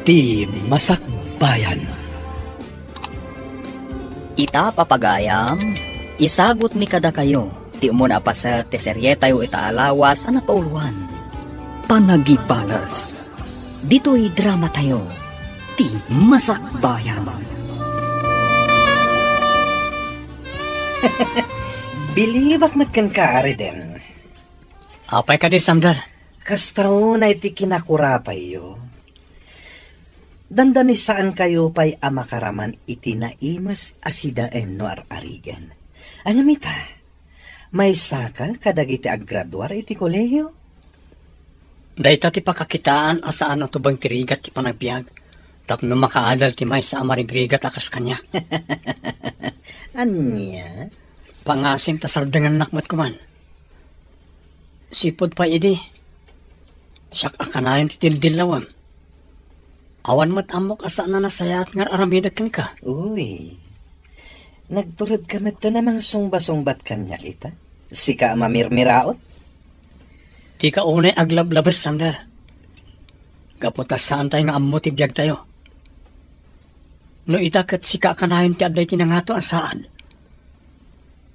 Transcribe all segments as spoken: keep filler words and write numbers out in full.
Ti Masakbayan. Ita, papagayam, isagutmi kadakayo ti umuna a paset ti serietayo ita a lawas a napauloan, Panagibales. Ditoy dramatayo, Ti Masakbayan. Bilibak met kenka, Ariden. Apay kadi, Sander? Kasta unay ti kinakurapayyo. Dandani saankayo pay a makaraman iti naimas a sidaen no ar-arigan. Ngem ita, maysaka kadagiti aggraduar iti kolehio? Dayta ti pakakitaan a saan a tubeng ti rigat ti panagbiag tapno makaadal ti maysa a marigrigat a kas kaniak. Ania? Pangasim ta sardengannak met koman. Sipud pay idi, siak a kanayon ti tildillawem. Awan met ammok a saan a nasayaat nga ar-aramidek kenka. Uy, nagturedka met ta namangsungba-sungbat kaniak ita? Sika a mamirmiraot? Dika unay aglablabes, Sander. Gapu ta saantay nga ammo ti biagtayo. No ita ket sika a kanayon ti adda iti nangato a saad,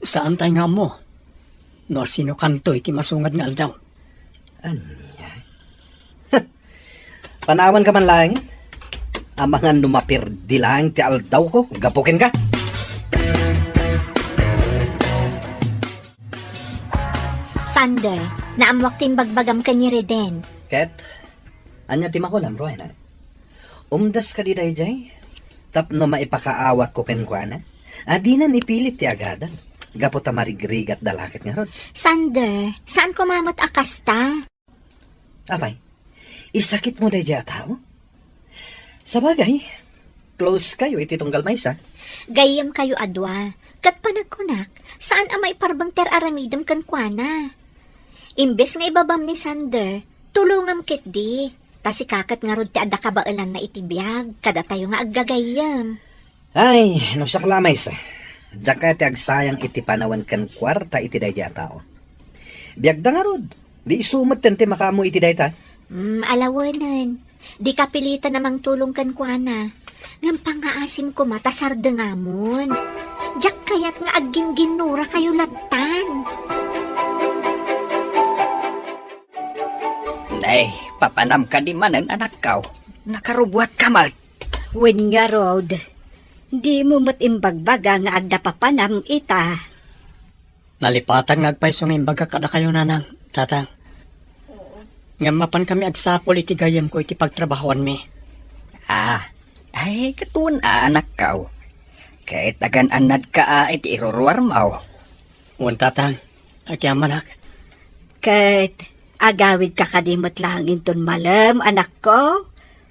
saantay nga ammo no sinokanto iti masungad nga aldaw. Ania? Panawanka man laeng. Amangan no maperdi laeng ti aldawko gapu kenka. Sander, naammoak ti imbagbagam ken ni Reden. Ket, ania ti makunam, Rowena? Umdas kadi daydiay? Tapno maipakaawatko kenkuana? A dinan ipilit ti agadal, gapu ta marigrigatda la ket ngarud. Sander, saan koma met a kasta? Apay, isakitmo daydiay a tao? Sabagay, close kayo iti tunggal maysa. Gayyemkayo a dua, ket panagkunak, saan a maiparbeng ti ar-aramidem kenkuana. Imbes nga ibabam ni Sander, tulongam ketdi. Ta sika ket ngarud ti adda kabaelanna iti biag kadatayo nga aggagayyem. Ay, no siak la a maysa, diak kayat ti agsayang iti panawen ken kuarta iti daydiay a tao. Biagda ngarud, di isu metten ti makaammo iti dayta. Mm, alawenen. Dika pilitan a mangtulong kenkuana. Ngem pangngaasim koma ta sardengamon. Diak kayat nga aggingginnurakayo lattan. Nay, papanam kadi manen, anakko? Nakarubuatka met. Wen ngarud, dimo met imbagbaga nga adda papanam ita. Nalipatan nga agpayso nga imbagak kadakayo, nanang, tatang. Ngem mapankami agsapul iti gayyemko iti pagtrabahoanmi. Ah, ay, ket wen a, anakko. Ket agan-annadka a iti iruruarmo. Wen, tatang, agyamanak. Ket agawidka kadi met laeng inton malem, anakko?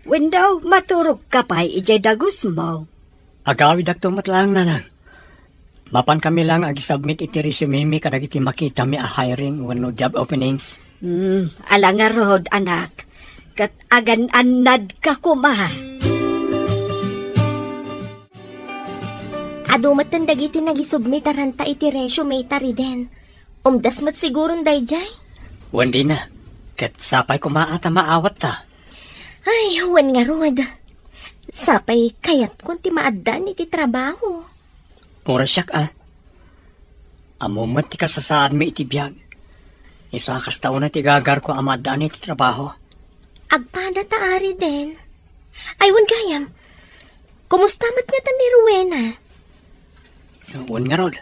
Wenno maturogka pay idiay dagusmo? Agawidakto met laeng, nanang. Mapankami laeng agisubmit iti resume-mi kadagiti makitami a hiring wenno job openings. Hmm, ala ngarud, anak. Ket agan-annadka koma. Adu metten dagiti nagisubmit a ranta iti resume ta, Riden. Umdas met siguron daydiay? Wen, dina. Ket sapay koma a ta maawatta. Ay, wen ngarud. Sapay kayatkon ti maaddaan iti trabaho. Uray siak a. Ammom met ti kasasaadmi iti biag. Isu a kasta unay ti gagarko a maaddaan iti trabaho. Agpada ta, Riden. Ay, wen gayam. Kumusta met ngata ni Rowena? Wen ngarud.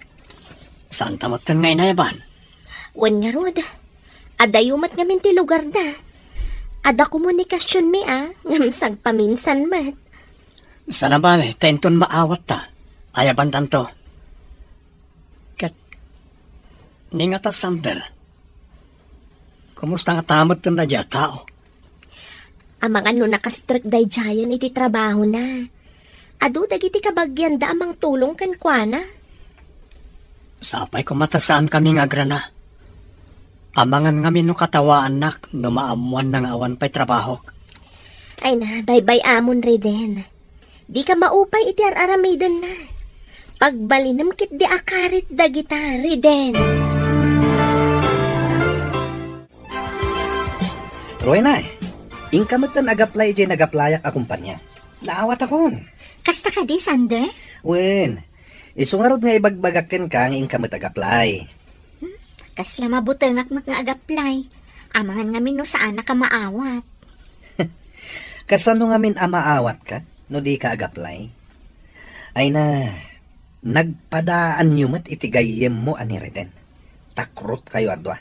Saanta metten nga inayaban? Wen ngarud. Adayo met ngamin ti lugarda. Adda komunikasionmi a, ngem sagpaminsan met. Saan a bale, ta inton maawatta, ayabantanto. Ket, ni ngata, Sander, kumusta ngata metten daydiay a tao? Amangan no nakastrek daydiayen iti trabahona. Adu dagiti kabagianda a mangtulong kenkuana. Sapay koma ta saankami nga agrana. Amangan ngamin no katawaannak no maammoanna nga awan pay trabahok. Ay na, baybay-amon, Riden. Dika maupay iti ar-aramidenna. Pagbalinem ketdi a karit dagita, Riden. Rowena, Inka met ti nag-apply idiay nag-applyak a kumpanya. Naawatakon. Kasta kadi, Sander? Wen, isu ngarud nga ibagbagak kenka nga inka met ag-apply. Hmm? Kasla mabutengak met nga ag-apply. Amangan ngamin no saanak a maawat. Kasano ngamin a maawatka no dika ag-apply? Ay na, nagpadaanyo met iti gayyemmo a ni Reden. Takrotkayo a dua.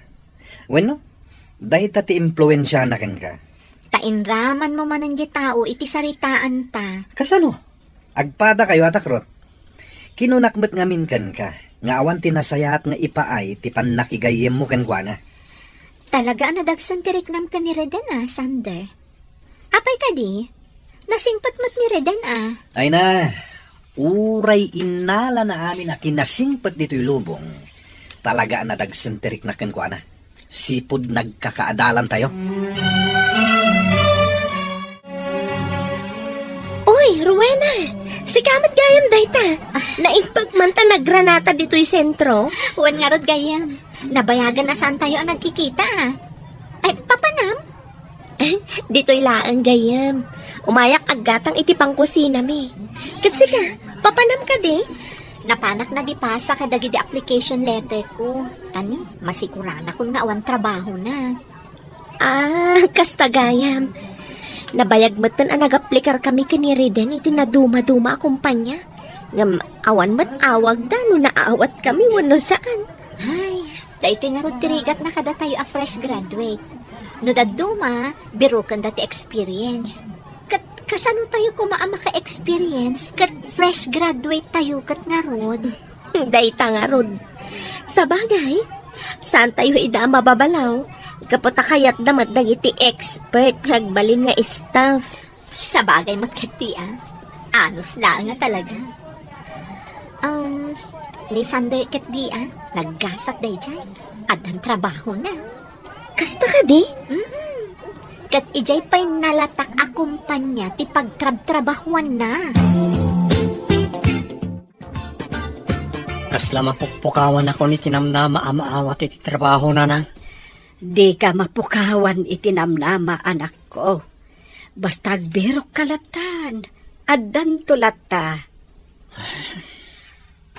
Wenno, dayta ti impluensiana kenka. Ta inramanmo manen ti tao iti saritaanta. Kasano? Agpadakayo a takrot. Kinunak met ngamin kenka, nga awan ti nasayaat nga ipaay ti pannakigayyemmo kenkuana. Talaga a nadagsen ti riknam ken ni Reden a, Sander. Apay kadi? Nasingpet met ni Reden a. Ay na, uray innalana amin a kinasingpet ditoy lubong, talaga a nadagsen ti riknak kenkuana. Sipud nagkakaadalantayo. Oy, Rowena! Sika met gayam dayta. Naimbag man ta nagranata ditoy sentro. Wen ngarud gayam. Nabayagan a saantayo a nagkikita a. Ay, papanam? Ditoy laeng gayam. Umayak aggatang iti pangkusinami. Ket sika, papanam kadi? Napanak nagipasa kadagidi application letter ko. Kani, masiguranakon nga awan trabahona. Ah, kasta gayam. Nabayag metten a nag-aplikar kami ken ni Reden iti nadumaduma a kumpanya. Ngem awan met awagda no naawat kami wenno saan. Ay, daytoy ngarud ti rigatna kadatayo a fresh graduate. No dadduma, birukenda ti experience. Ket kasano tayo koma a maka-experience ket fresh graduate tayo ket ngarud? Dayta ngarud. Sabagay, saantayo ida a mababalaw, gapu ta kayatda met dagiti expert nga agbalin nga staff. Sabagay met ketdi a. Anus laeng a talaga. Um, ni Sander ketdi a, naggasat daydiay. Addan trabahona. Kasta kadi? Mm-mm. Ket idiay pay nalatak a kumpanya ti pagtrabtrabahuanna. Kasla mapukpukawanakon iti namnama a maawat iti trabahona, Nang. Dika mapukawan iti namnama, anakko. Basta agbirokka lattan, addanto latta.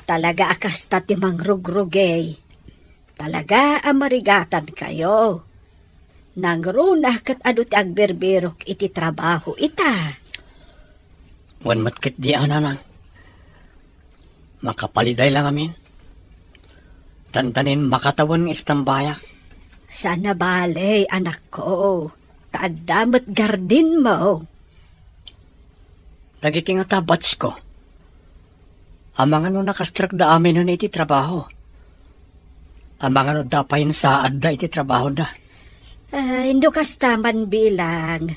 Talaga a kasta ti mangrugrugey. Talaga a marigatankayo. Nangruna ket adu ti agbirbirok iti trabaho ita. Wen met ketdi a, Nanang. Makapaliday la ngamin. Dandanin makatawen nga istambayak. Saan a bale, anakko. Ta adda met gardinmo. Dagiti ngata batchko, amangan no nakastrekda aminen iti trabaho. Amangan no adda pay insaadda iti trabahoda. Ay, no kasta man bilang,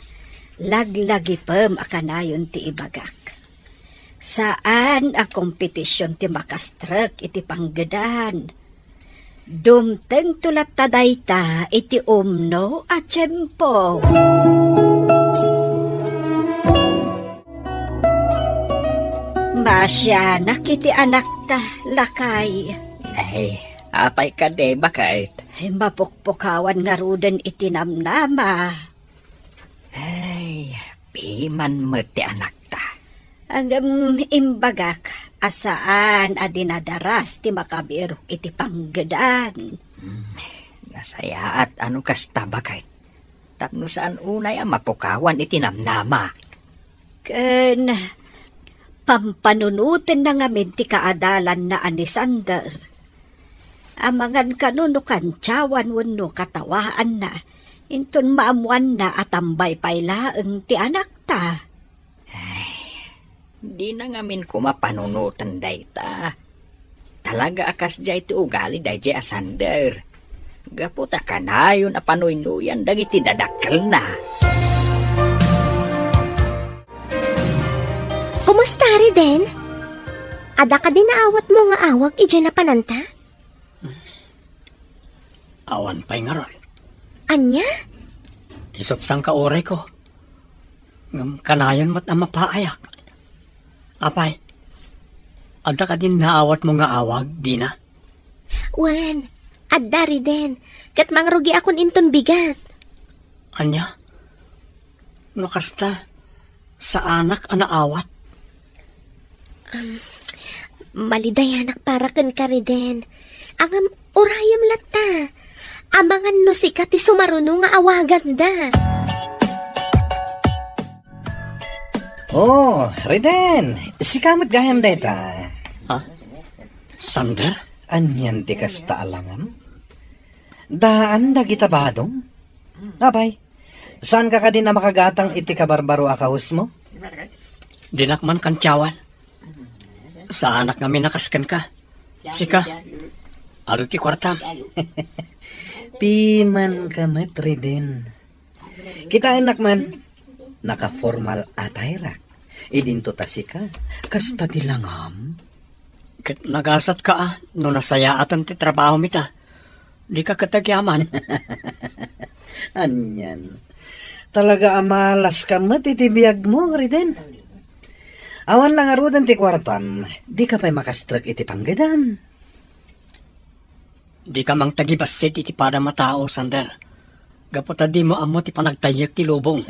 laglagipem a kanayon ti ibagak. Saan a kompetision ti makastrek iti panggedan. Dumtengto latta dayta iti umno a tiempo. Maasianak iti anakta, lakay. Ay, apay kadi, baket? Ay, mapukpukawan ngaruden iti namnama. Ay, piman met ti anakta. Ngem imbagak a saan a dinadaras ti makabirok iti panggedan. Hmm, nasayaat a no kasta, baket. Tapno saan unay a mapukawan iti namnama. Ken pampanunotenna ngamin ti kaadalanna a ni Sander. Amangan kano no kantiawan wenno katawaanna, inton maammoanna a tambay pay laeng ti anakta. Ay, dina ngamin koma panunoten dayta. Talaga a kasdiay ti ugali daydiay a Sander. Gapu ta kanayon a panuynoyan dagiti dadakkelna. Kumusta, Reden? Adda kadi naawatmo nga awag idiay napananta? Awan pay ngarud. Ania? Isut' sangka urayko. Ngem kanayon met a mapaayak. Apay, adda kadi naawatmo nga awag, Dina? Wen, adda, Reden. Ket mangrugiakon inton bigat. Ania? No kasta, saanak a naawat. Malidayanak para kenka, Reden. Ngem, urayem latta. Amangan no sika ti sumaruno nga awaganda. Oh, Reden, sika met gayam dayta. Ha? Sander? Anian ti kasta a langam? Daan dagita badom? Apay, saanka kadi a makagatang iti kabarbaro a kawesmo? Dinak man kantiawan. Saanak ngamin a kas kenka. Sika, adu ti kuartam. Pimanka met, Reden. Kitaennak man, nakaformal attire-ak. Idinto ta sika, kasta ti langam. Ket nagasatka a, no nasayaatan ti trabahom ita. Dika ket agyaman. Anian. Talaga a malaska met iti biagmo, Reden. Awan la ngaruden ti kuartam, dika pay makastrek iti panggedam. Dika mangtagibassit iti padam a tao, Sander. Gapu ta dimo ammo ti panagtayyek ti lubong.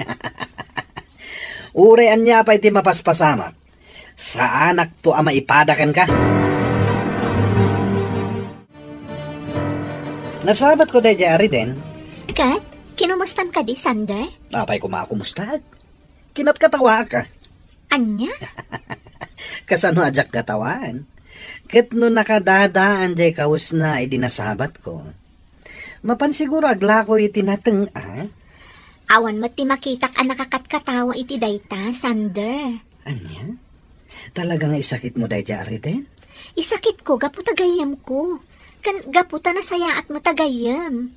Uray ania pay ti mapaspasamak, saanakto a maipada kenka. Nasabatko daydiay a Reden. Ket, kinomustam kadi, Sander? Apay koma a kumustaak? Kinatkatawaak a. Ania? Kasano a diak katawaan? Ket no nakadadaan diay kawesna idi nasabatko, mapan siguro aglako iti nateng a. Awan met ti makitak a nakakatkatawa iti dayta, Sander. Ania? Talaga nga isakitmo daydiay a Reden? Isakitko gapu ta gayyemko. Ken gapu ta nasayaatmo ta gayyem.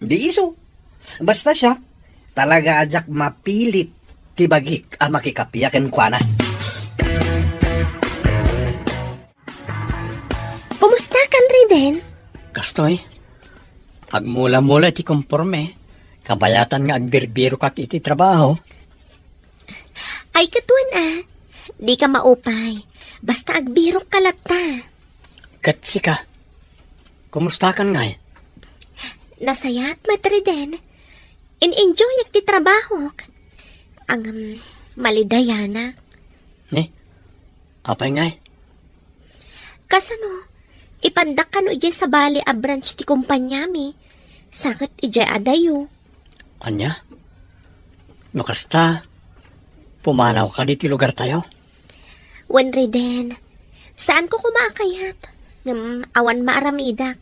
Di isu. Basta siak, talaga a diak mapilit ti bagik a makikappia kenkuana. Kumustakan, Reden? Kastoy, agmula-mula ti komporme, kabayatan nga agbirbirokak iti trabaho. Ay, ket wen a, dika maupay. Basta agbirokka latta. Ket sika, kumustakan ngay? Nasayaat met, Reden. In-enjoyak ti trabahok. Ngem, malidayanak. Ni? Apay ngay? Kasano? Ipaddak kano idiay sabali a branch ti kumpaniami. Sa ket idiay adayo. Ania? No kasta, pumanawka ditoy lugartayo? Wen, Reden, saanko koma a kayat. Ngem awan maaramidak.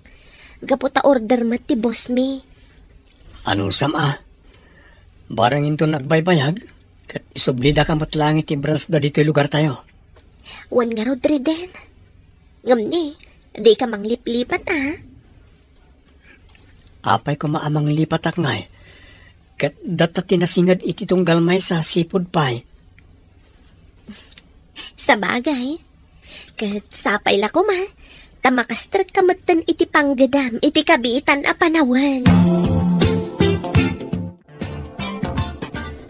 Gapu ta order met ti boss mi. Anusam a? Barang inton agbaybayag, ket isublidaka met laeng iti branch da ditoy lugartayo. Wen ngarud, Reden. Ngem ni, dika mangliplipat a. Apay koma a manglipatak ngay? Ket data ti nasinged iti tunggal maysa, sipud pay. Sabagay. Ket sapay la koma, ta makastrekka metten iti panggedam iti kabiitan a panawen.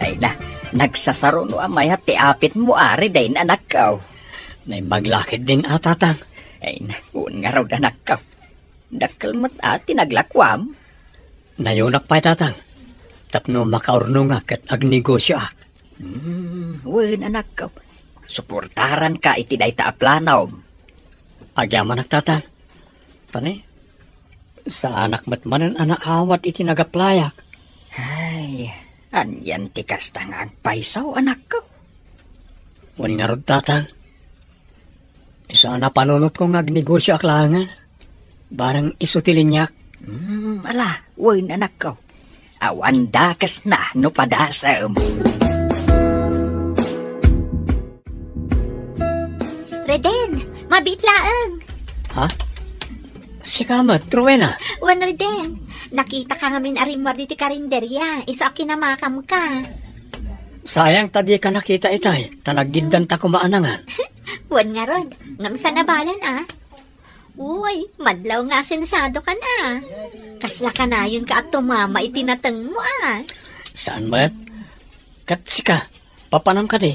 Ay na, nagsasaruno a mayat ti apitmo, Reden, anakko. Naimbag la ketdin a, tatang. Ay na, wen ngarud, anakko. Dakkel met a ti naglakuam. Nayunak pay, tatang, tapno makaurnongak ket agnegosioak. Hmm, wen, anakko. Suportaranka iti dayta a planom. Agyamanak, tatang. Tani, saanak met manen a naawat iti nagaplayak. Ay, anian ti kasta nga agpayso, anakko? Wen ngarud, tatang. Isu a napanunotko nga agnegosioak laengen. Barang isu ti liniak. Hmm, ala, wen, anakko. Awan dakesna no padasem. Reden, mabiit laeng. Ha? Sika met, Rowena? Wen, Reden, nakitaka ngamin a rimmuar ditoy karinderia, isu a kinamakamka. Sayang ta dika nakita itay, ta naggiddanta koma a nangan. Wen ngarud, ngem saan a balan a. Uy, madlaw nga asensadokan a. Kasla kanayonka a tumama iti natengmo a. Saan met? Ket sika, papanam kadi?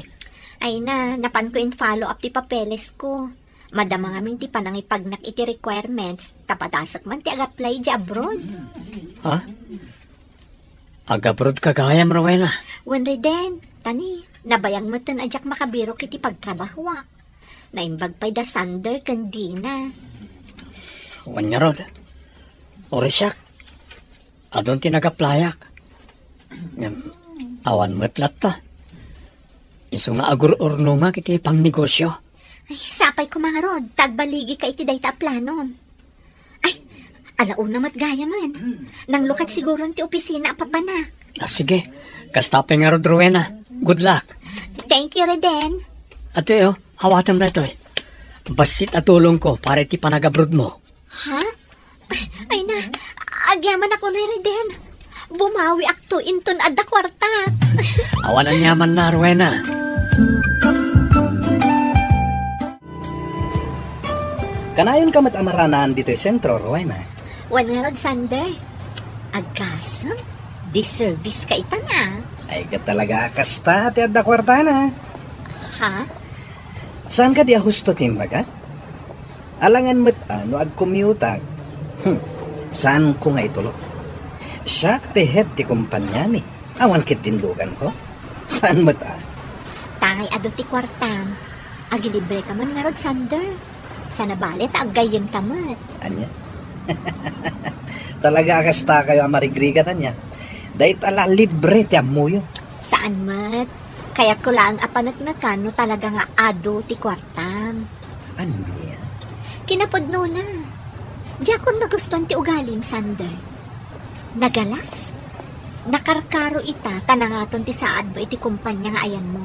Ay na, napanko in-follow up ti papelesko. Madama ngamin ti panangipagnak iti requirements, ta padasek man ti ag-apply idiay abroad. Ha? Agabrodka gayam, Rowena? Wen, Reden, tani, nabayag metten a diak makabirok iti pagtrabahoak. Naimbag pay da Sander ken Dina. Wen ngarud, uray siak, adun ti nagaplayak. Ngem, awan met latta. Isu nga agur-urnumak iti pangnegosio. Ay, sapay koma ngarud, ta agbaligika iti dayta a planom. Ay, alauna met gayamen. Nanglukat siguron ti opisina a papanak. Ah, sige. Kasta pay ngarud, Rowena. Good luck. Thank you, Reden. Atoy, oh, awatem daytoy. Bassit a tulongko para iti panagabrodmo. Ha? Ay na, agyamanak unay, Reden. Bumawiakto inton adda kuarta. Awan aniamanna, Rowena. Kanayonka met a maranaan ditoy sentro, Rowena. Wen ngarud, Sander. Agasem, di service ka ita na. Ay, ket talaga a kasta ti adda kuartana. Ha? Saan kadi a husto ti imbagak? Alangan met a no agkommutak. Hmm, saanko nga itulok. Siak ti head ti kompaniami. Awan ketdin luganko. Saan met a? Tangay adu ti kuartam. Agilibreka man ngarud, Sander. Sana bale ta aggayyemta met. Ania? Talaga a kastakayo a marigrigat, ania? Dayta la libre ti ammoyo. Saan met? Kayatko laeng a paneknekan no talaga nga adu ti kuartam. Ania? Kinapudnona, diakon nagustuan ti ugalim, Sander. Nagalas? Nakarkaro ita ta nangaton ti saadmo iti kumpanya nga ayanmo.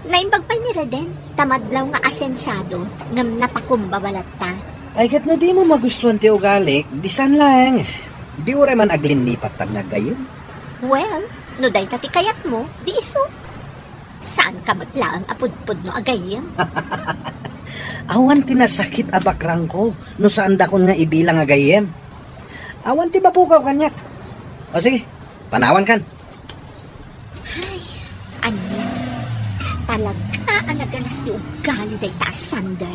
Naimbag pay ni Reden, ta madlaw nga asensado, ngem napakumbaba latta. Ay, ket no dimo magustuan ti ugalik, di saan laeng. Di uray man aglinnipat tan nga gayyem. Well, no dayta ti kayatmo, di isu. Saanka met laeng a pudpudno a gayyem? Awan ti nasakit a bakrangko no saandakon nga ibilang a gayyem. Awan ti mapukaw kaniak. O sige, panawankan. Ay, ania? Talaga a nagalas ti ugali dayta a Sander.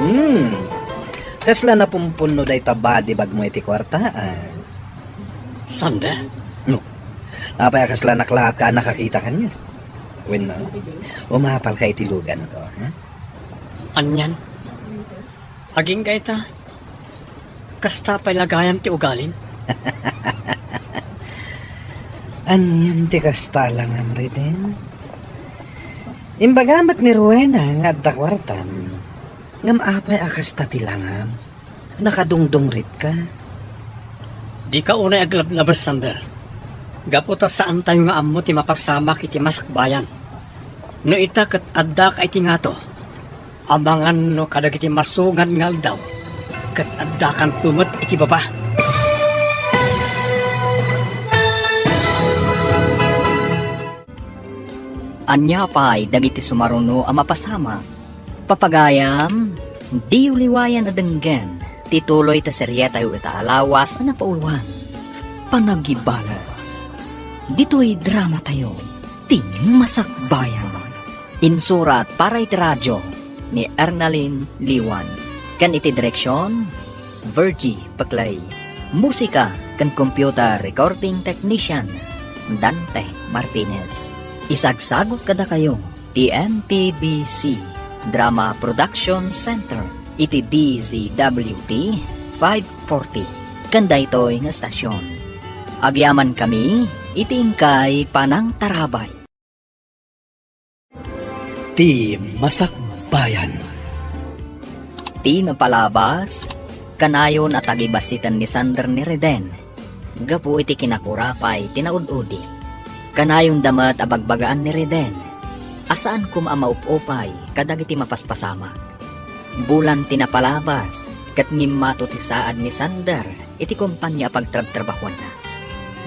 Hmm. Kasla napumpunno dayta body bag mo iti kuarta, ah. Sander? No. Apay a kasla naklaat ka a nakakita kaniak? Wenno, umapal ka iti lugan ko, ha? Anian? Agingga ita, kasta pay la gayam ti ugalim. Anian ti kasta langam, Reden? Imbaga met ni Rowena nga adda kuartam. Ngem apay a kasta ti langam? Nakadungdungritka? Dika unay aglablabes, Sander. Gapu ta saantayo nga ammo ti mapasamak iti masakbayan. No ita ket addaka iti ngato, amangan no kadagiti masugad nga aldaw, ket addakanto met iti baba. Ania pay dagiti sumaruno a mapasamak? Papagayam, diyo liwayan a denggen ti tuloy ta serietayo ita a lawas a napauluan, Panagibales. Ditoy dramatayo, ti Masakbayan. Insurat para iti radio ni Ernalyn Liwan, ken iti direksion, Virgie Peclay. Musika ken computer recording technician, Dante Martinez. Isagsagut kadakayo ti M P B C Drama Production Center iti D Z W T five forty ken daytoy nga estasion. Agyamankami iti inkay panangtarabay. Ti Masakbayan. Ti napalabas, kanayon a tagibassiten ni Sander ni Reden gapu iti kinakurapay ti naud-udi. Kanayonda met a bagbagaan ni Reden a saan koma a maup-upay kadagiti mapaspasamak. Bulan ti napalabas ket ngimmato ti saad ni Sander iti kompania a pagtrabtrabahuanna.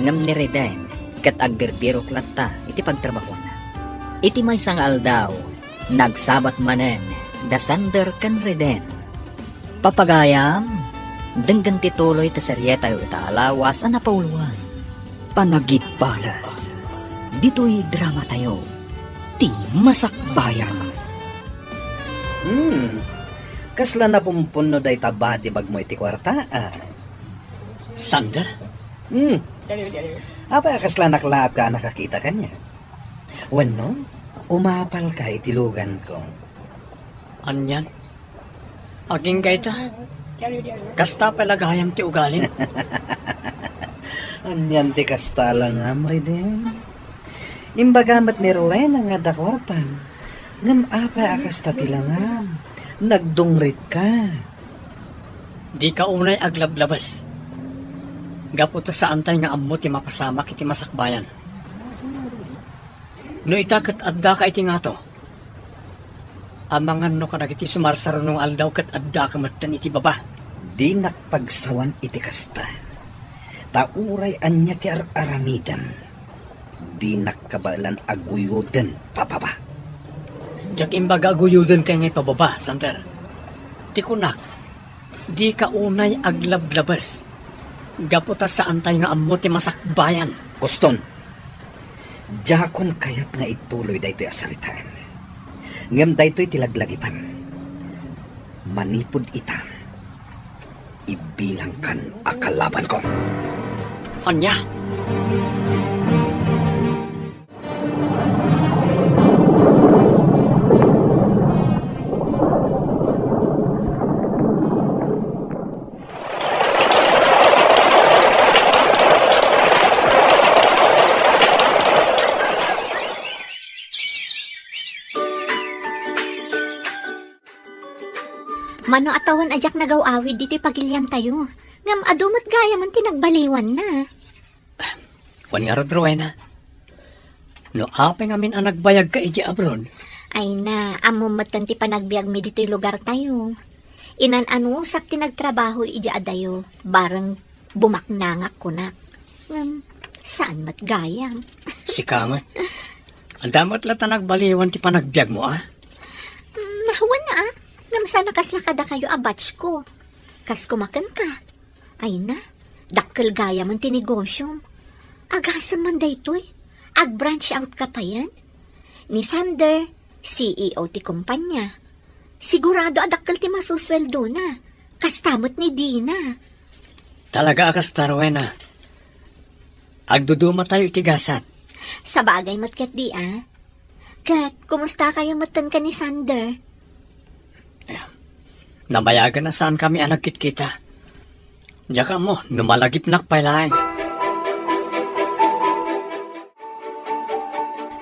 Ngem ni Reden ket agbirbirok latta iti pagtrabahuanna. Iti maysa nga aldaw, nagsabat manen da Sander ken Reden. Papagayam, denggen ti tuloy ti serietayo ita a lawas a napauluan, Panagibales. Ditoy dramatayo, ti Masakbayan. Hmm, kasla napumpunno dayta badi bagmo iti kuarta, ah. Sander? Hmm. Apay a kasla nakalaat ka a nakakita kaniak? Wenno, umapalka iti luganko? Anian? Agingga ita. Kasta pay la gayam ti ugalim. Anian ti kasta langam, Reden? Imbaga met ni Rowena nga adda kuartam. Ngem apay a kasta ti langam? Nagdungritka. Dika unay aglablabes. Gapu ta saantay nga ammo ti mapasamak iti masakbayan. No ita ket addaka iti ngato, amanganno kadagiti sumarsaruno nga aldaw ket addaka metten iti baba. Dinak pagsawan iti kasta. Ta uray ania ti ar-aramidem, dinak kabaelan a guyoden pababa. Diak imbaga a guyodenka nga ipababa, Sander. Ti kunak, dika unay aglablabes. Gapu ta saantay nga ammo ti masakbayan. Kuston, diakon kayat nga ituloy daytoy a saritaem. Ngem daytoy ti laglagipan. Manipud ita, ibilangkan a kalabanko. Ania? Mano a tawen a diak nagaw-awid ditoy pagiliantayo. Ngem adu met gayam ti nagbaliwanna. Wen ngarud, Rowena, no apay ngamin a nagbayagka idiay abroad? Ay na, ammom metten ti panagbiagmi ditoy lugartayo. Inan-anusak ti nagtrabaho idiay adayo, bareng bumaknangak kunak. Ngem, saan met gayam? Sika met. Adda met latta nagbaliwan ti panagbiagmo, a? Mm, wen a. Ngem saan a kasla kadakayo a batch ko. Kas kumakenka. Ay na, dakkel gayam ti negosyom. Agasem man daytoy. Ag-branch out ka payen. Ni Sander, C E O ti kumpanya. Sigurado a dakkel ti masusweldona. Kasta met ni Dina. Talaga a kasta, Rowena. Agdudumatayo iti gasat. Sabagay met ketdi, a. Ket, kumustakayo metten ken ni Sander? Eh, nabayagen a saankami a nagkitkita. Diak ammo no malagipnak pay laeng.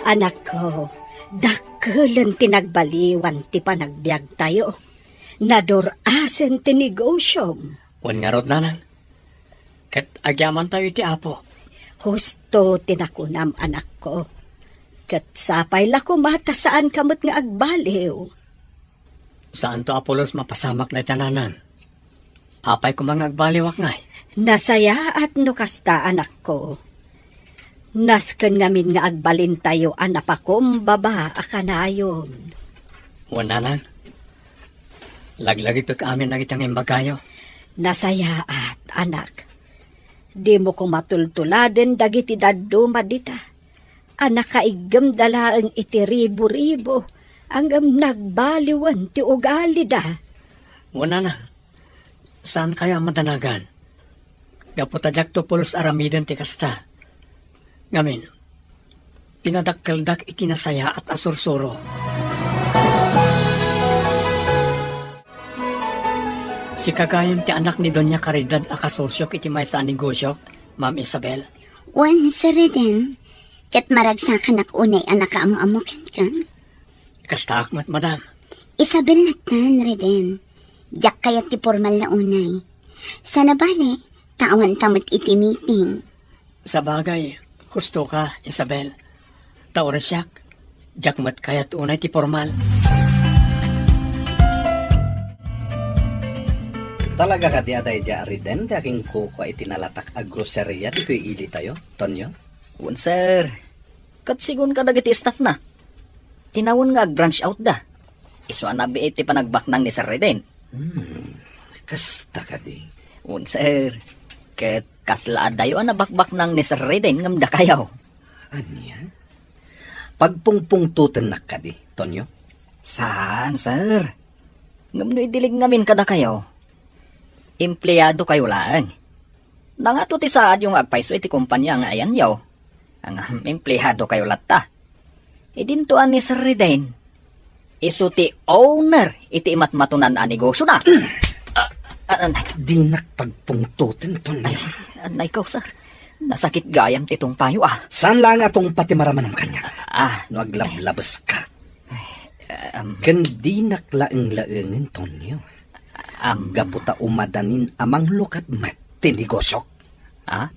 Anakko, dakkelen ti nagbaliwan ti panagbiagtayo. Nadur-asen ti negosyom. Wen ngarud, nanang. Ket agyamantayo iti Apo. Husto ti nakunam, anakko. Ket sapay la koma ta saanka met nga agbaliw. Saanto a pulos mapasamak dayta, nanang. Apay koma nga agbaliwak ngay? Nasayaat no kasta, anakko. Nasken ngamin nga agbalintayo a napakumbaba a kanayon. Wen, nanang. Laglagipek amin dagita nga imbagayo. Nasayaat, anak. Dimo koma tultuladen dagiti dadduma dita a nakaiggemda laeng iti ribu-ribu, ngem nagbaliwen ti ugalida. Wen, nanang. Saankayo a madanagan? Gapu ta diakto pulos aramiden ti kasta. Ngamin, pinadakkeldak iti nasayaat a sursuro. Sika gayam ti anak ni Doña Caridad a kasosyok iti maysa a negosyok, Ma'am Isabel? Wen, Sir Reden, ket maragsakanak unay a nakaam-ammo kenka. Kastaak met, madam. Isabel lattan, Reden. Diak kayat ti pormal nga unay. Sana bale, ta awanta met iti meeting. Sabagay, husto ka, Isabel. Ta uray siak, diak met kayat unay ti pormal. Talaga kadi a daydiay a Reden ti akinkukua iti nalatak a groceria ditoy ilitayo, Tonyo? Wen, sir. Ket sigun kadagiti staffna, tinawen nga ag-branch out da. Isu a nabiit ti panagbaknang ni Sir Reden. Hmm, kasta kadi? Wen, sir. Ket kasla adayo a nabakbaknang ni Sir Reden ngem dakayo. Ania? Pagpungpungtotennak kadi, Tonyo? Saan, sir. Ngem no idilig ngamin kadakayo, empleadokayo laeng. Nangato ti saadyo nga agpayso iti kompania nga ayanyo. Ngem empleadokayo latta. Idinto a ni Sir Reden, isu ti owner iti imatmatunan a negosiona. Ah, ah, anay. Dinak pagpungtoten, Tonyo. Ay, anay ko, sir. Nasakit gayam ti tungpayo, ah. Saan laeng a tungpa ti maramanam kaniak? Ah. No aglablabeska. Ay, um, Ken dinak laeng laengen, Tonyo. Um, Gapu ta umadanin a manglukat met ti negosiok. Ah?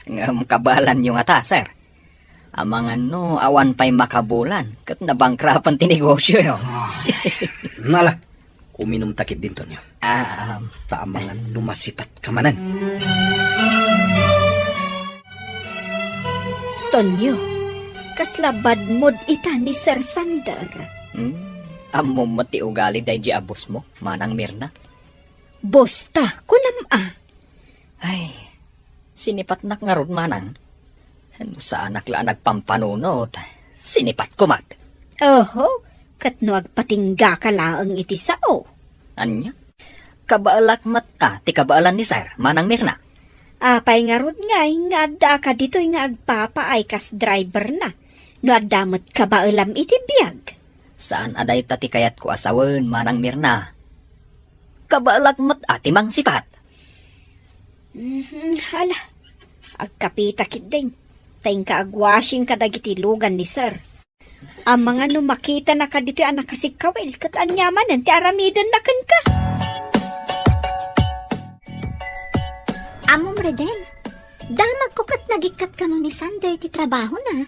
Ngem kabaelanyo ngata, sir. Amangan no awan pay makabulan, ket nabankrapen ti negosioyo. Ay, nala, uminumta ketdin, Tonyo. Ah, um, Ta amangan no masipatka manen. Tonyo, kasla badmod ita ni Sir Sander. Hmm, ammom met ti ugali daydi a boss mo, Manang Mirna? Boss ta, kunam a. Ay, sinipatnak ngarud, manang. No saanak la a nagpampanunot, sinipatko met. Oho, ket no agpatinggaka laeng iti sao. Ania? Kabaelak met a ti kabaelan ni Sir, Manang Mirna. Apay ngarud ngay nga addaaka ditoy nga agpapaay kas driver na, no adda met kabaelam iti biag? Saan a dayta ti kayatko a sawen, Manang Mirna. Kabaelak met a ti mangsipat. Mhm, hala. Agkapita ketdin. Ta inka agwashing kadagiti lugan ni Sir. Amangan no makitanaka ditoy a nakasikkawil, ket ania manen ti aramidenna kenka? Ammom, Reden, damagko ket nagikkat kano ni Sander ti trabahona.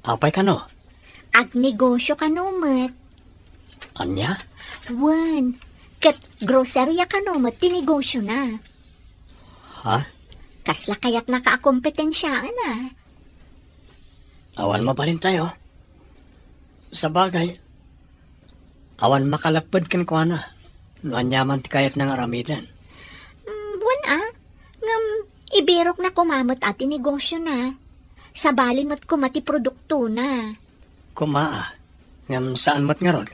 Apay kano? Agnegosio kano met. Ania? Wen, ket groceria kano met ti negosiona. Ha? Kasla kayatnaka a kompetensiaen a? Awan mabalintayo. Sabagay, awan makalapped kenkuana no aniaman ti kayatna nga aramiden. Mm, wen a, ngem ibirokna koma met a ti negosiona. Sabali met koma ti produktona. Koma a, ngem saan met ngarud.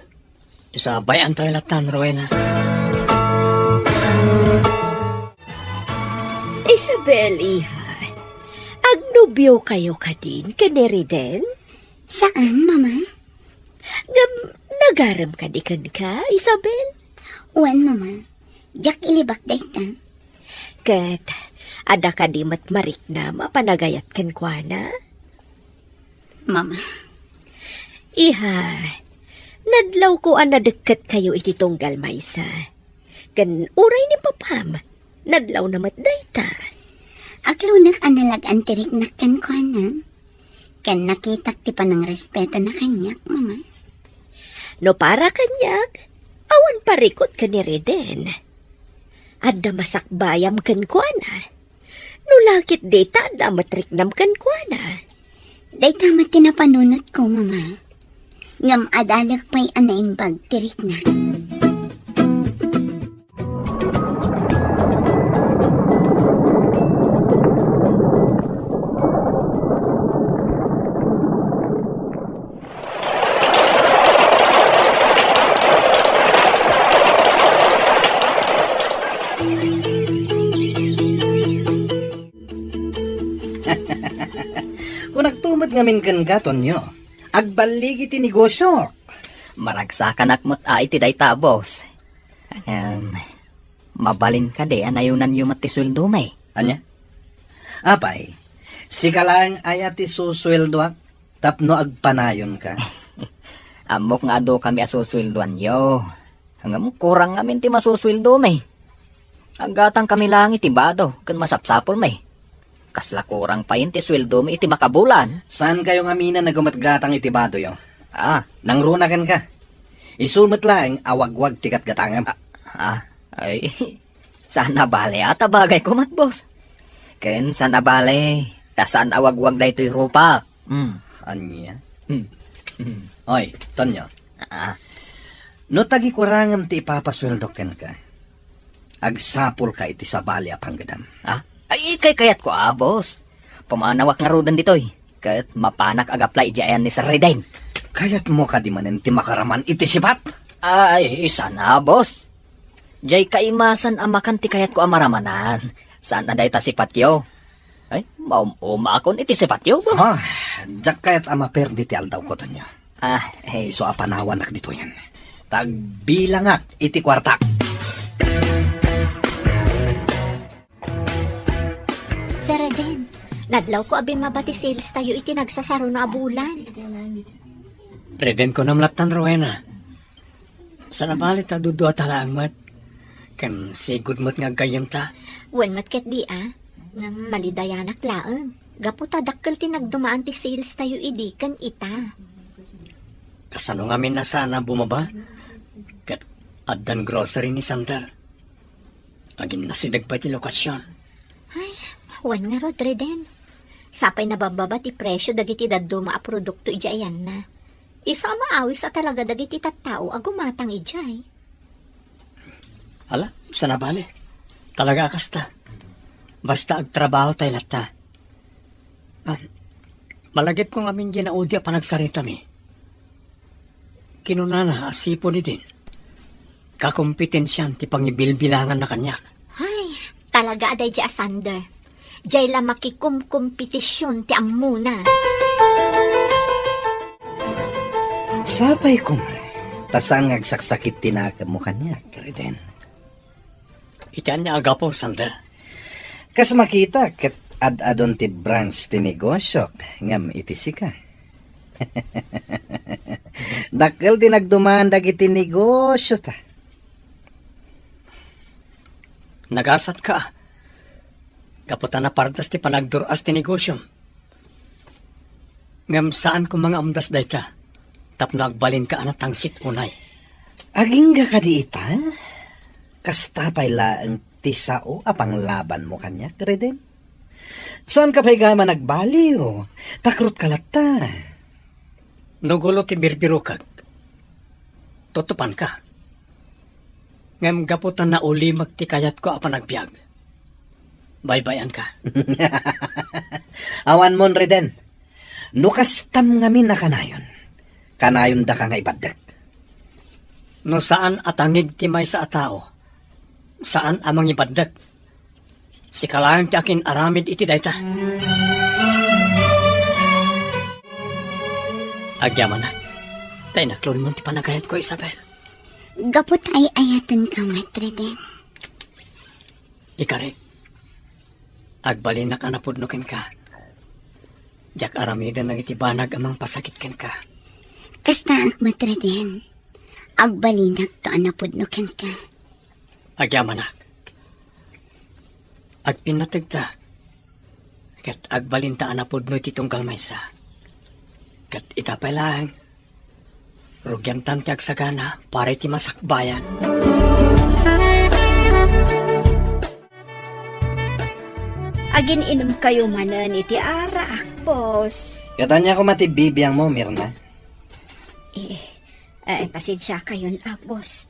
Isabay-antayo latta, Rowena. Isabel, iha, agnobiokayo kadin ken ni Reden? Saan, Mama. Ngem nagarem kadi kenka, Isabel? Wen, Mama. Diak ilibak dayta. Ket adda kadi met mariknam a panagayat kenkuana? Mama. Iha, nadlawko a nadekket kayo iti tunggal maysa. Ken uray ni papam, nadlawna met dayta. Aklonek a nalag-an ti riknak kenkuana. Ken nakitak ti panangrespeto na kaniak, Mama. No para kaniak, awan parikut ken ni Reden. Adda masakbayam kenkuana. No lakit dita, adda met riknam kenkuana. Dayta met ti napanunotko, Mama. Ngem adalek pay a naimbag ti rikna. Kunak to met ngamin kenka, Tonyo. Agballigi ti negosiok. Maragsakanak met a iti dayta, boss. Ngem, mabalin kadi a nayonanyo met ti sueldomi? Ania? Apay, sika laeng aya ti susueldoak tapno agpanayonka? Ammok nga adu kami a susueldoanyo. Ngem kurang ngamin ti masusueldomi. Aggatang kami laeng iti bado ken masapsapulmi. Kasla kurang payen ti sueldomi iti makabulan. Saankayo ngamin a gumatgatang iti badoyo? Ah. Nangruna kenka. Isu met laeng a wagwag ti gatgatangem. Ah, ah, ay, saan a bale a tabagayko met, boss. Ken saan a bale, ta saan a wagwag daytoy rupak. Hmm. Ania? Hmm. Hmm. Oy, Tonyo. Ah. No tagikurangan ti ipapasueldok kenka, agsapulka iti sabali a panggedam. Ah? Ay, kay kayatko a, boss. Pumanawak ngaruden ditoy. Ket mapanak agaplay idiay ayan ni Sir Reden. Kayatmo kadi manen ti makaraman iti sipat? Ay, saan a, boss. Jay kaimasan a makan ti kayatko a maramanan. Saan a dayta sipatyo? Ay, maum-umaakon iti sipatyo, boss. Ah, diak kayat a maperdi ti aldawko, Tonyo. Ah, hey. Isu a panawanak ditoyen. Tagbilangak iti kuartak. Sir Eden, nadlawko a bimmaba ti sales tayo iti nagsasaruna a bulan. Reden ko namlattan, Rowena. Saan a bali ta dudua ta laeng met. Ken sigud met nga aggayyemta. Wen met ketdi a. Ngem malidayanak laeng. Gapu ta dakkel ti nagdumaan ti sales tayo idi ken ita. Kasano ngamin a saan a bumaba? Ket addan grocery ni Sander. Aginnasideg pay ti lokasion. Ay, wen ngarud, Reden. Sapay nababbaba ti presio dagiti dadduma a produkto idiay ayanna. Isu a maawis a talaga dagiti tattao a gumatang idiay. Ala, saan a bali. Talaga a kasta. Basta agtrabaho tay latta. Ah, malagipko ngamin ginaudi a panagsaritami. Kinunana a sipon idin, kakompetensian ti pangibilbilanganna kaniak. Ay, talaga a daydi a Sander. Jay la makikumkompetision ti ammona. Sapay koma, ta saan nga agsaksakit ti nakemmo kaniak, Reden. Iti ania a gapu, Sander? Kas makita, ket ad-adun ti branch ti negosiok, ngem iti sika. Dakkel ti nagduman dagiti negosiota. Nagasatka. Gapu ta napardas ti panagdur-as ti negosiom. Ngem saan koma nga umdas dayta, tapno agbalinka a natangsit unay. Agingga kadi ita? Kasta pay laeng ti sao a panglabanmo kaniak, Reden? Saanka pay gayam a nagbaliw, takrutka latta. No gulo ti birbirokek, tutupanka. Ngem gapu ta naulimek ti kayatko a panagbiag, baybay-anka. Awanmon, Reden. No kastam ngamin a kanayon, kanayondaka nga ibaddek. No saan a tangig ti maysa a tao, saan a mangibaddek. Sika laeng ti akin-aramid iti dayta. Agyamanak, ta inaklonmon ti panagayatko, Isabel. Gapu ta ay-ayatenka met, Reden. Ikari, agbalinak a napudno kenka. Diak aramiden dagiti banag a mangpasakit kenka. Kastaak met, Reden. Agbalinakto a napudno kenka. Agyamanak. Agpinnategta. Ket agbalinta a napudno iti tunggal maysa. Ket ita pay laeng, rugiantan ti agsagana para iti masakbayan. Agin-inumkayo manen iti arak, boss. Ket ania koma ti bibiangmo, Mirna? Eh, eh, pasensiakayon, ah, boss.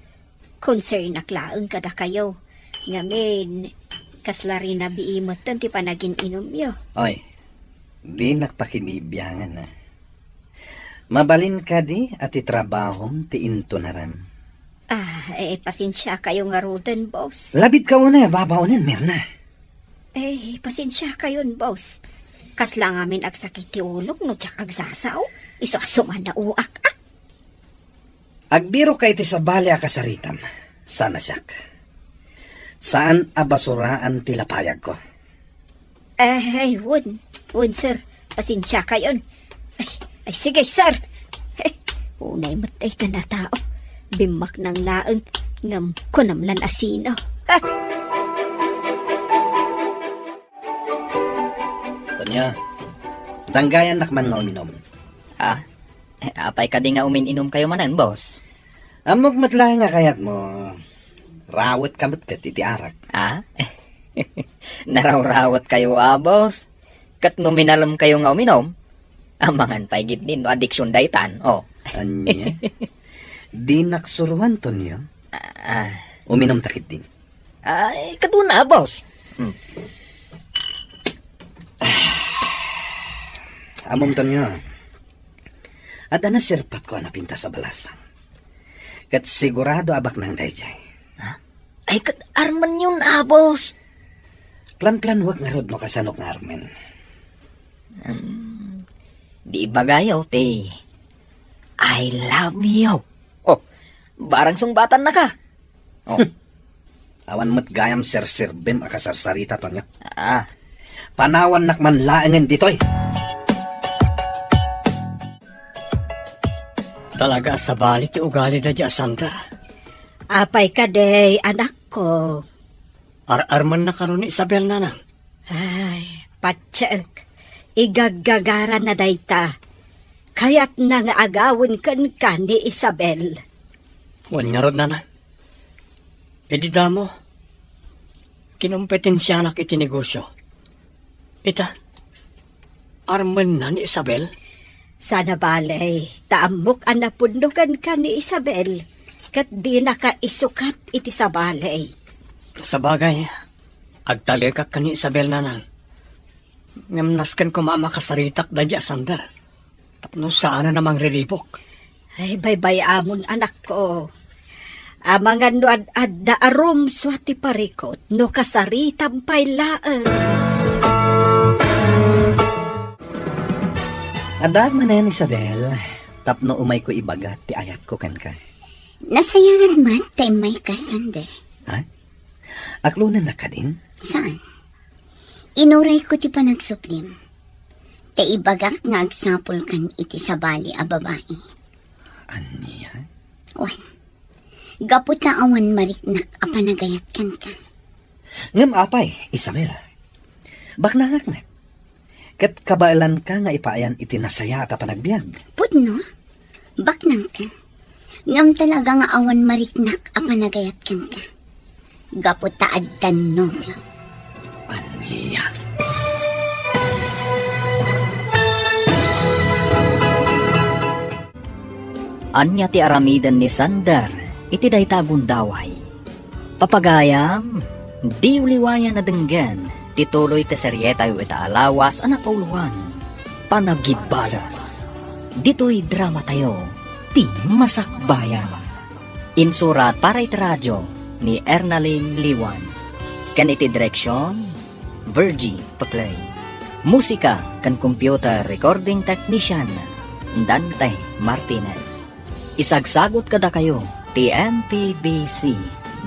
Concernak laeng kadakayo. Ngamin, kasla rinabii metten ti panagin-inumyo. Oy, dinak pakibibiangan, a. Mabalin kadi a ti trabahom ti intunaram? Ah, eh, pasensiakayo ngaruden, boss. Labidka una, babaonen, Mirna. Eh, pasensiakayon, boss. Kasla ngamin agsakit ti ulok no diak agsasao. Isu a sumannaoak, ah. Agbirokka iti sabali a kasaritam. Saan a siak. Saan a basuraan ti lapayagko. Ay, wen. Wen, sir. Pasensiakayon. Ay, ay, sige, sir. Ay, unay met daytan a tao. Bimmaknang laeng, ngem kunam lan a sino. Ah! Tonyo, danggayannak man nga uminom. Ah? Eh, apay kadi nga umin-inumkayo manen, boss? Ammok met laeng a kayatmo, rawetka met ket iti arak. Ah? Narawrawetkayo, a, boss? Ket no minalemkayo nga uminom, amangan pay gid no adiksion daytan, oh. Ania? Dinak suroan, Tonyo. Ah. Uminomta ketdin. Ay, kaduna, boss. Hmm. Ammom, Tonyo, adda naserpatko a napintas a balasang. Ket sigurado a baknang daydiay. Ha? Ay, ket armenyon, a, boss. Planplanuek ngarud no kasano nga armen. Hmm, di ibagayo ti, "I love you." Oh, barang sungbatan na ka. Oh. Awan met gayam serserbem a kasarsarita, Tonyo. Ah. Panawannak man laengen ditoy. Talaga a sabali ti ugali da di a Sandra. Apay kadi, anakko? Ar-armenna kano ni Isabel, nanang? Ay, patiek. Igaggagarana dayta. Kayatna nga agawen kenka ni Isabel. Wen ngarud, nanang. Idi damo, kinompetensianak iti negosio. Ita, armenna ni Isabel? Sana bale, ta ammok a napudno kenka ni Isabel, ket dinaka isukat iti sabali. Sabagay, agtalekak ken ni Isabel, nanang. Ngem nasken koma a makasaritak da di a Sandra. Tapno saanen a mangriribuk. Ay, baybay-amon, anakko. Amangan no ad-adda a rumsua ti parikut, no kasaritam pay laeng. Addaak manen, Isabel, tapno umayko ibaga ti ayatko kenka. Nasayaat met ta immayka, Sander. Ha? Aklonennak kadin? Saan? Inurayko ti panagsublim. Ta ibagak nga agsapulkan iti sabali a babai. Ania? Wen, gapu ta awan mariknak a panagayat kenka. Ngem apay, Isabel? Baknangak met. Ket kabaelanka nga ipaayan iti nasayaat a panagbiag. Pudno? Baknangka. Ngem talaga nga awan mariknak a panagayat kenka. Gapu ta addan nobio. Ania? Ania ti aramiden ni Sander iti dayta a gundaway? Papagayam, diyo liwayan a denggen ti tuloy ti serietayo ita a lawas a napauloan, Panagibales. Ditoy dramatayo, ti Masakbayan. Insurat para iti radio ni Ernalyn Liwan. Ken iti direksion, Virgie Peclay. Musika ken computer recording technician, Dante Martinez. Isagsagut kadakayo ti M P B C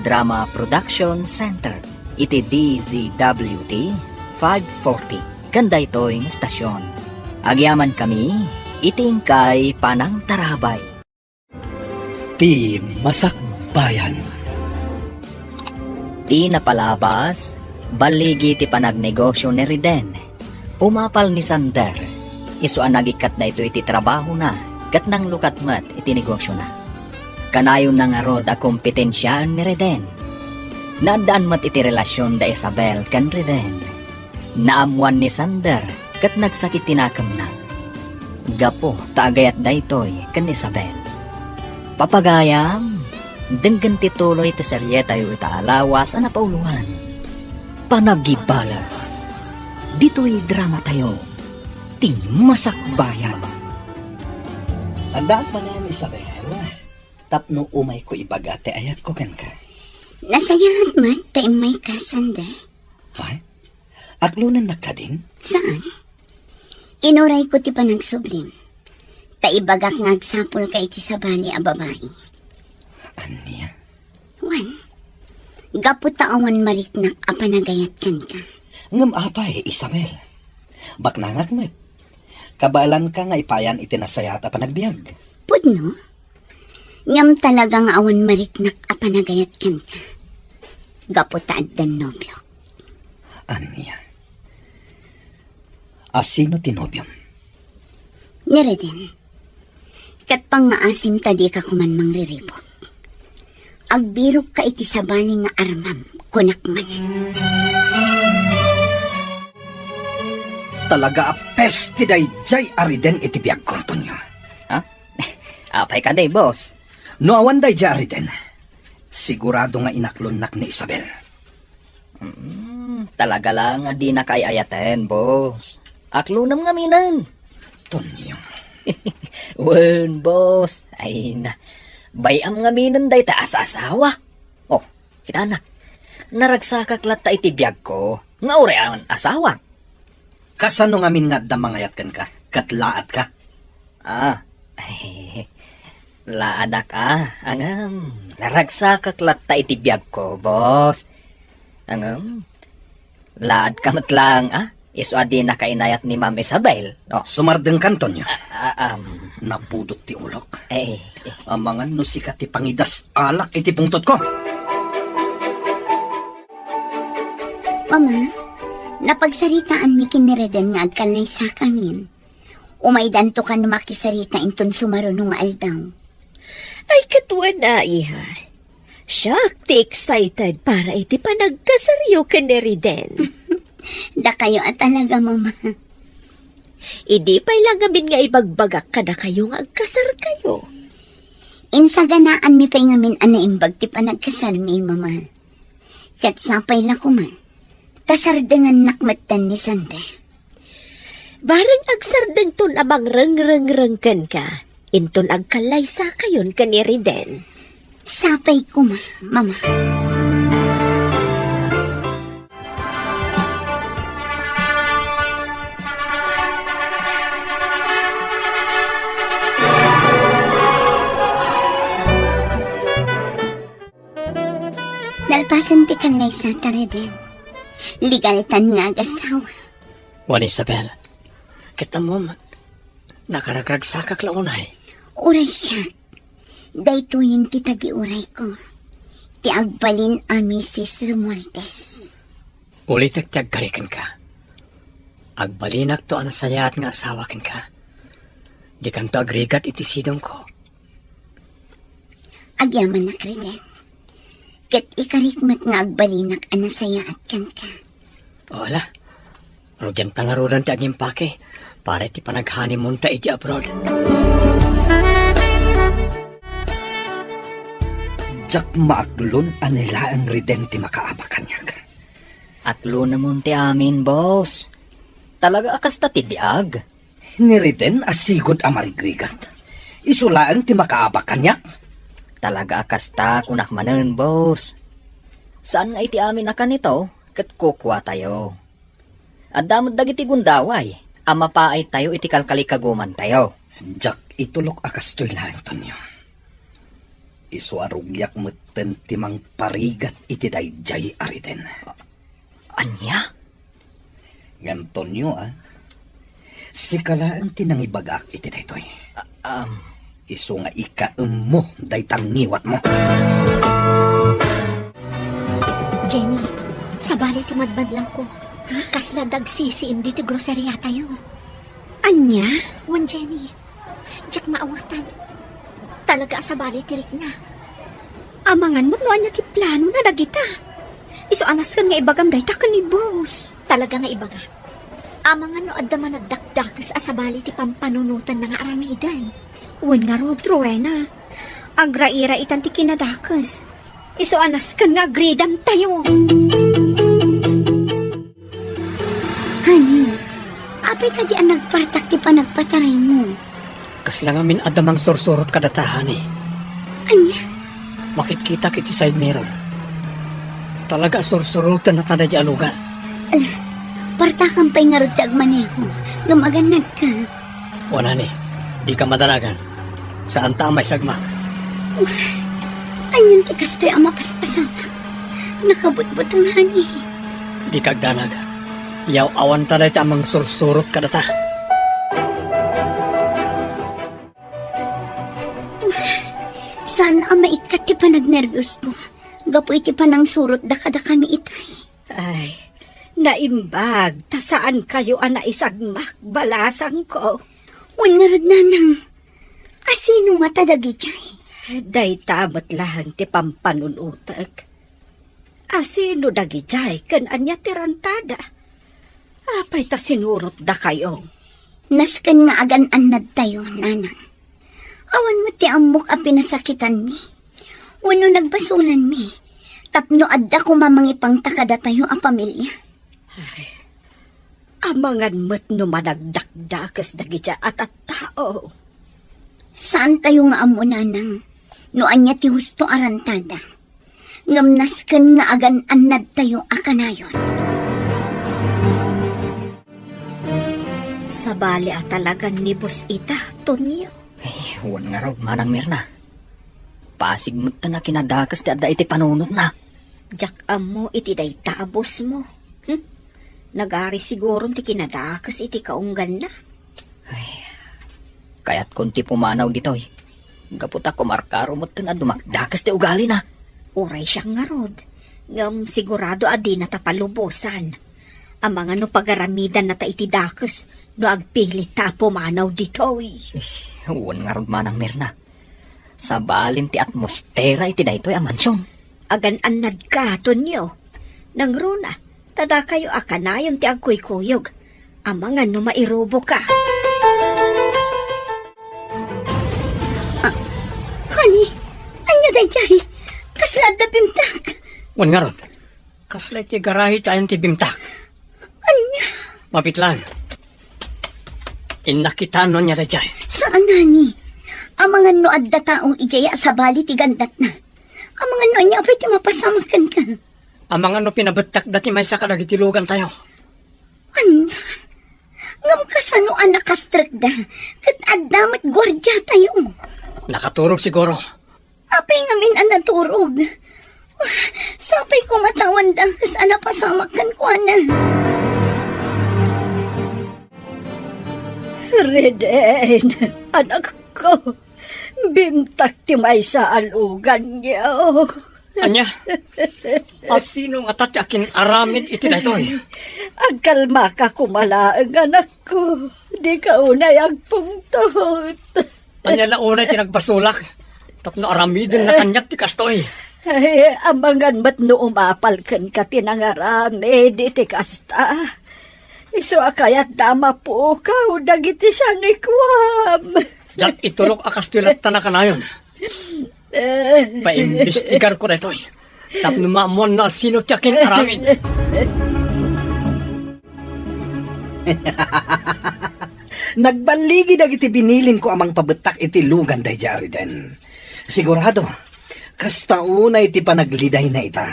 Drama Production Center iti D Z W T five forty ken daytoy nga estasion. Agyamankami iti inkay panangtarabay. Ti Masakbayan. Ti napalabas, balligi ti panagnegosio ni Reden. Umapal ni Sander, isu a nagikkat daytoy iti trabahona ket nanglukat met iti negosiona. Kanayonna ngarud a kompetensiaen ni Reden. Naaddaan met iti relasion da Isabel ken Reden. Naammoan ni Sander ket nagsakit ti nakemna gapu ta agayat daytoy ken Isabel. Papagayam, denggen ti tuloy ti serietayo ita a lawas a napauloan, Panagibales. Ditoy dramatayo, ti Masakbayan. Addaak manen, Isabel, tapno umayko ibaga ti ayatko kenka. Nasayaat met ta immayka, Sander. Hay? Aklonennak kadin? Saan? Inurayko ti panagsublim. Ta ibagak nga agsapulka iti sabali a babai. Ania? Wen, gapu ta awan mariknak a panagayat kenka. Ngem apay, Isabel? Baknangak met. Kabaelanka nga ipaayan iti nasayaat a panagbiag. Pudno? Ngem talaga nga awan mariknak a panagayat kenka. Gapu ta addan nobiok. Ania? A sino ti nobiom? Ni Reden. Ket pangngaasim ta dika koman mangriribuk. Agbirokka iti sabali nga armam, kunak manen. Talaga a peste daydiay a Reden iti biagko, Tonyo. Ha? Apay kadi, boss? No awan daydiay a Reden, sigurado nga inaklonnak ni Isabel. Mm, talaga la nga dinaka ay-ayaten, boss. Aklonem ngaminen. Tonyo. Wen, boss. Ay na. Bay-am ngaminen dayta a saasawa. Oh, kitanak. Naragsakak latta iti biagko nga uray awan asawak. Kasano ngamin nga adda mangayat kenka? Ket laadka? Ah, laadak, ah. Ngem, naragsakak latta iti biagko, boss. Ngem, laadka met laeng, ah. Isu a dinaka inayat ni Ma'am Isabel, no? Sumardengka, Antonio. Ah, ah, um. Napudot ti ulok. Eh, eh. Amangan no sika ti pangidas-alak iti pungtotko. Mama, napagsaritaanmi ken ni Reden nga agkallaysakamin. Umaydanto kan makisarita inton sumaruno nga aldaw. Ay, ket wen a, iha. Siak ti excited para iti panagkasaryo ken ni Reden. Dakayo a talaga, Mama. Idi pay la ngamin nga ibagbagak kadakayo nga agkasarkayo. Insaganaanmi pay ngamin a naimbag ti panagkasarmi, Mama. Ket sapay la koma, ta sardengannak metten ni Sandra. Bareng agsardengton a mangrengrengreng kenka, inton agkallaysakayon ken ni Reden. Sapay koma, Mama. Nalpasen ti kallaysata, Reden. Legaltan nga agasawa. Wen, Isabel, ket ammom, nakaragragsakak la unay. Uray siak, daytoyen ti tagiurayko, ti agbalin a Misis Romualdez. Ulitek ti agkari kenka. Agbalinak to a nasayaat nga asawa kenka. Dikanto agrigat iti sidongko. Agyamanak, Reden. Ket ikarik met nga agbalinak a nasayaat kenka. O, ala. Rugianta ngaruden ti agimpake para iti panag-honeymoonta iti abroad. Diak maaklon a ni laeng Reden ti makaabak kaniak. Aklonemon ti amin, boss. Talaga a kasta ti biag. Ni Reden a sigud a marigrigat. Isu laeng ti makaabak kaniak. Talaga a kasta, kunak manen, boss. Saan nga iti amin a kanito, ket kukuatayo. Adda met dagiti gundaway a mapaaytayo iti kalkalikagumantayo. Diak itulok a kastoy laeng, Tonyo. Isu a rugiak metten ti mangparigat iti daydiay a Reden. Ania? Ngem, Tonyo, a, sika laeng ti nangibagak iti daytoy. A-, am. Isu nga ikaemmo dayta ngiwatmo. Jenny, sabali ti madmadlangko. Kasla dagsisiim ditoy groseriatayo. Ania? Wen, Jenny, diak maawatan. Talaga a sabali ti rikna. Amangan met no ania ti planona dagita. Isu a nasken nga ibagam dayta ken ni boss. Talaga nga ibaga. Amangan no adda managdakdakes a sabali ti pampanunotanna nga aramiden. Wen ngarud, Rowena. Agraira itan ti kinadakes. Isu a nasken nga agridamtayo. Honey, apay kadi a nagpartak ti panagpataraymo? Kasla ngamin adda mangsursurot kadata, honey. Ania? Makitkitak iti side mirror. Talaga a sursuroten a ta daydi a lugar. Ala, partakam pay ngarud ti agmaneho ngem agannadka. Wen, honey, dika madanagan. Saanta a maisagmak. Anian ti kastoy a mapaspasamak? Nakabutbuteng, honey. Dika agdanag. Yaw-awanta dayta a mangsursurot kadata. Saan a maikkat ti panagnerbios ko gapu iti panangsurot da kadakami itay. Ay, naimbag ta saan kayo a naisagmak, balasangko. Wen ngarud, nanang, asino ngata dagidiay? Dayta met laeng ti pampanunotek. Asino dagidiay ken ania ti rantada? Apay ta sinurotdakayo? Nasken nga agan-annadtayo, nanang. Awan met ti ammok a pinasakitanmi wenno nagbasolanmi tapno adda koma mangipangta kadatayo a pamilia. Ay, amangan met no managdakdakes dagidiay a tattao. Saantayo nga ammo, nanang, no ania ti husto a rantada. Ngem nasken nga agan-annadtayo a kanayon. Sabali a talagan ni Boss ita, Tonyo. Ay, wen ngarud, Manang Mirna. Pasig met a kinadakes ti adda iti panunotna. Diak ammo iti dayta a boss mo. Hmm? Nagari siguron ti kinadakes iti kaungganna. Ay, kayatkon ti pumanaw ditoy. Gapu ta kumarkaro met a dumakdakes ti ugalina. Uray siak ngarud, ngem sigurado a dinata palubosan. Amangan no pagaramidannata iti dakes no agpilitta a pumanaw ditoy. Wen ngarud, Manang Mirna. Sabalin ti atmosfera iti daytoy a mansion. Agan-annadka, Tonyo. Nangruna, ta dakayo a kanayon ti agkuykuyog. Amangan no mairuboka. Ah, honey, ania daydiay? Kasla adda bimtak. Wen ngarud. Kasla iti garahe ti ayan ti bimtak. Ania? Mapitlan. Innak kita no ania daydiay. Saan, honey. Amangan no adda tao idiay a sabali ti gandatna. Amangan no ania pay ti mapasamak kenka. Amangan no pinabettakda ti maysa kadagiti lugantayo. Ania? Ngem kasano a nakastrekda ket adda met guardiatayo? Nakaturog siguro. Apay ngamin a naturog? Sapay koma ta awan dakes a napasamak kenkuana. Reden, anakko, bimtak ti maysa a luganyo. Ania? Asino ngata ti akin-aramid iti daytoy? Agkalmaka koma laeng, anakko. Dika unay agpungtot. Ania la unay ti nagbasolak tapno aramidenna kaniak ti kastoy? Ay, amangan met no umapal kenka ti nangaramid iti kasta. Isu a kayatda a mapukaw dagiti sanikuam. Diak itulok a kastoy latta a kanayon. Eh. Paimbestigarko daytoy tapno maammuan no asino ti akin-aramid. Nagballigi dagiti binilinko a mangpabettak iti lugan daydiay a Reden. Sigurado, kasta unay ti panaglidayna ita.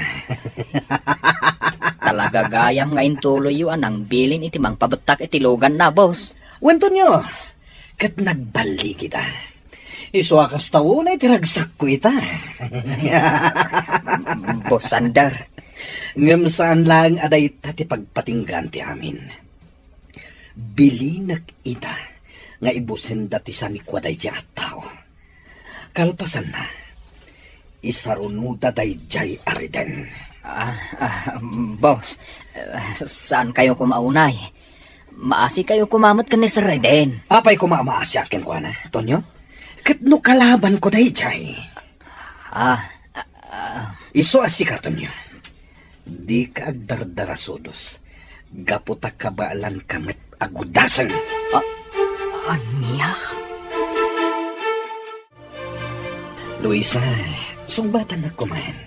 Talaga gayam nga intuloyyo a nangbilin iti mangpabettak iti luganna, boss. Wen, Tonyo, ket nagballigida. Isu a kasta unay ti ragsakko ita. Boss Sander. Ngem saan laeng a dayta ti pagpatinggaan ti amin. Bilinek ita nga ibusenda ti sanikua daydiay a tao. Kalpasanna, isarunoda daydiay a Reden. Ah, ah, boss, ah, saan kayo kumaunay? Maasi kayo kumamat ken ni Sir Reden. Apay koma a maasiak kenkuana, Tonyo? Ket no kalabanko daydiay. Ah, ah, ah. Isu a sika, Tonyo. Dika agdardarasudos. Gapu ta kabaelanka met a gudasen. Ah, ania? Luisa, sungbatanak koman.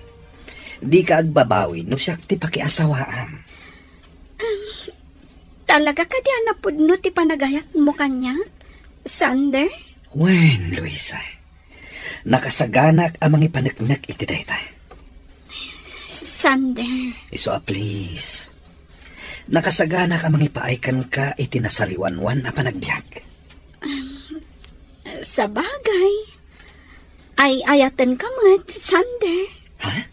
Dika agbabawi no siak ti pakiasawaam. Talaga kadi a napudno ti panagayatmo kaniak, Sander? Wen, Luisa. Nakasaganak a mangipaneknek iti dayta. Sander. Isu a please. Nakasaganak a mangipaay kenka iti nasaliwanwan a panagbiag. Sabagay. Ay-ayatenka met, Sander. Ha?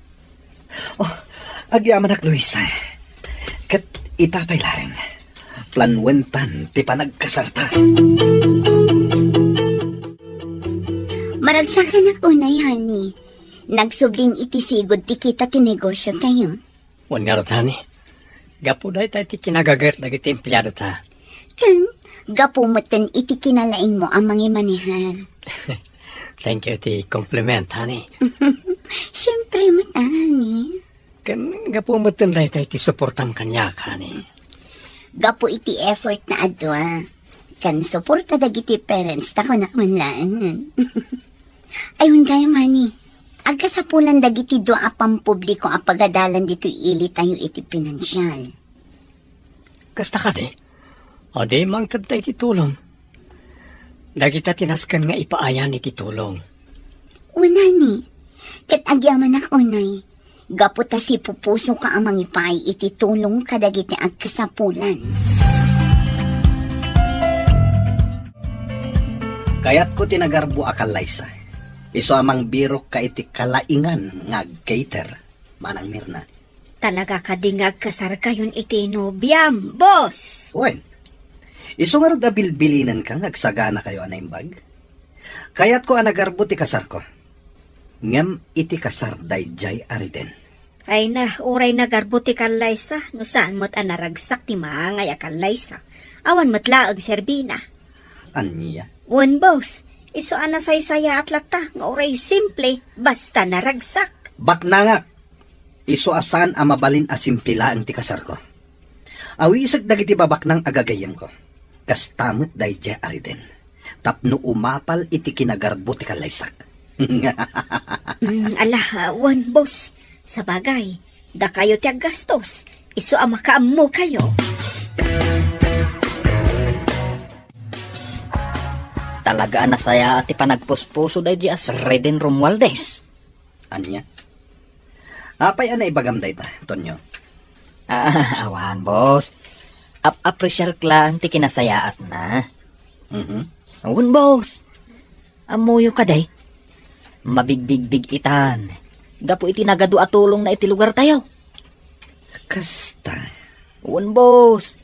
Oh, agyamanak, Luisa. Ket ita pay laeng, planuentan ti panagkasarta. Maragsakanak unay, honey. Nagsublin iti sigud ti kita ti negosyo tayo. Wen ngarud, honey. Gapu dayta iti kinagaget dagiti empleado ta. Ken, gapu metten iti kinalaingmo a mangimanehar. Thank you iti compliment, honey. Siempre met, honey. Ken gapu metten dayta iti suportam kaniak, honey. Gapu iti effort na adua. Ken suporta dagiti parents ta kunak man laeng. Ay, wen gayam, honey. Agkasapulan dagiti dua a pampubliko a pagadalan ditoy ili tayo iti pinansial. Kasta kadi? O di mangtedta iti tulong. Dagita ti nasken nga ipaayan iti tulong. Wen, honey. Ket agyamanak unay, gapu ta sipupusoka a mangipay iti tulong kadagiti agkasapulan. Kayatko ti nagarbo a kallaysa. Isu a mangbirokka iti kalaingan nga ag-cater, Manang Mirna. Talaga kadi nga agkasarkayon iti nobiam, boss? Wen, isu ngarud a bilbilinenka nga agsaganakayo a naimbag? Kayatko a nagarbo ti kasarko. Ngem iti kasar daydiay a Reden. Ay na, uray nagarbo ti kallaysa, no saan met a naragsak ti maangay a kallaysa. Awan met laeng serbina. Ania? Wen, boss, isu a nasaysayaat latta nga uray simple, basta naragsak. Baknangak! Isu a saan a mabalin a simple laeng ti kasarko. Awisek dagiti babaknang a gagayyemko. Kasta met daydiay a Reden. Tapno umapal iti kinagarbo ti kallaysak. Mm, ala, wen, boss. Sabagay, dakayo ti aggastos. Isu a makaammokayo. Talaga a nasayaat ti panagpuspuso daydiay a Reden Romualdez. Ania? Apay a naibagam dayta, Tonyo? Ah, awan, boss. Ap-apreciarek laeng ti kinasayaatna. Mhm. Wen, boss. Ammoyo kadi? Mabigbigbig-itan gapu iti nagadu a tulongna iti lugartayo. Kasta. Wen, boss.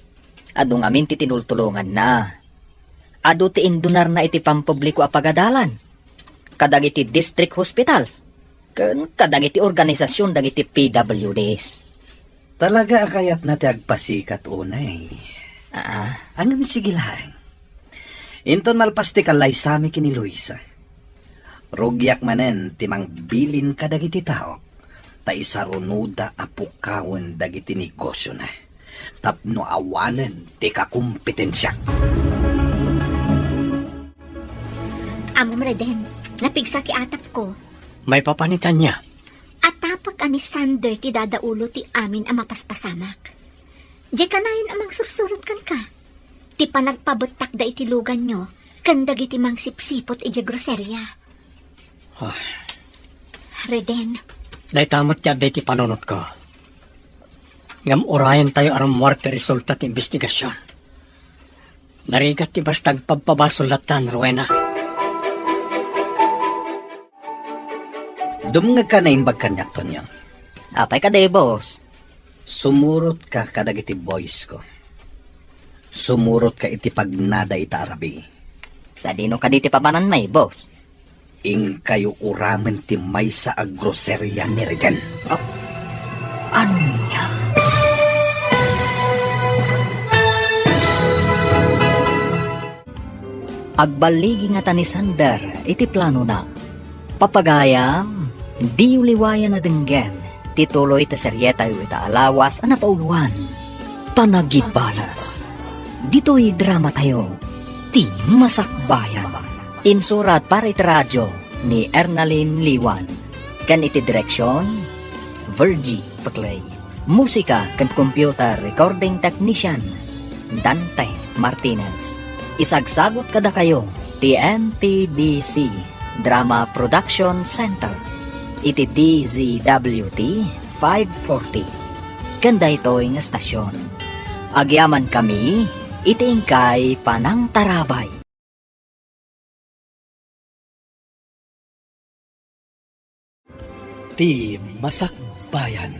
Adu ngamin ti tinultulonganna. Adu ti indunarna iti pampubliko a pagadalan, kadagiti district hospitals, ken kadagiti organisasion dagiti P W Ds. Talaga a kayatna ti agpasikat unay. Aa. Ngem sige laeng. Inton malpas ti kallaysami ken ni Luisa, rugiak manen ti mangbilin kadagiti taok, ta isarunoda a pukawen dagiti negosiona tapno awanen ti kakompetensiak. Ammom, Reden, napigsa ti atapko. Maipapan ita ania? Atapek a ni Sander ti dadaulo ti amin a mapaspasamak. Diay kanayon a mangsursurot kenka. Ti panagpabettakda iti luganyo ken dagiti mangsipsiput idiay groseria. Ah. Reden. Dayta met ti adda iti panunotko. Ngem urayentayo a rummuar ti resulta ti imbestigasion. Narigat ti basta agpabpabasol latta, Rowena. Dumngegka a naimbag kaniak, Tonyo. Apay kadi, boss? Sumurotka kadagiti boysko. Sumurotka iti pagnada ita a rabii. Sadino kadi ti papananmi, boss? Inkayo uramen ti maysa a groseria ni Reden. Ah, ania? Agballigi ngata ni Sander iti planona. Papagayam, diyo liwayan a denggen ti tuloy ti serietayo ita a lawas a napauloan, Panagibales. Ditoy dramatayo, Ti Masakbayan. Insurat para iti radio ni Ernalyn Liwan, ken iti direksion, Virgie Peclay. Musika ken computer recording technician, Dante Martinez. Isagsagut kadakayo ti M P B C Drama Production Center iti D Z W T five forty. Ken daytoy nga estasion, agyamankami iti inkay panangtarabay. Ti Masakbayan.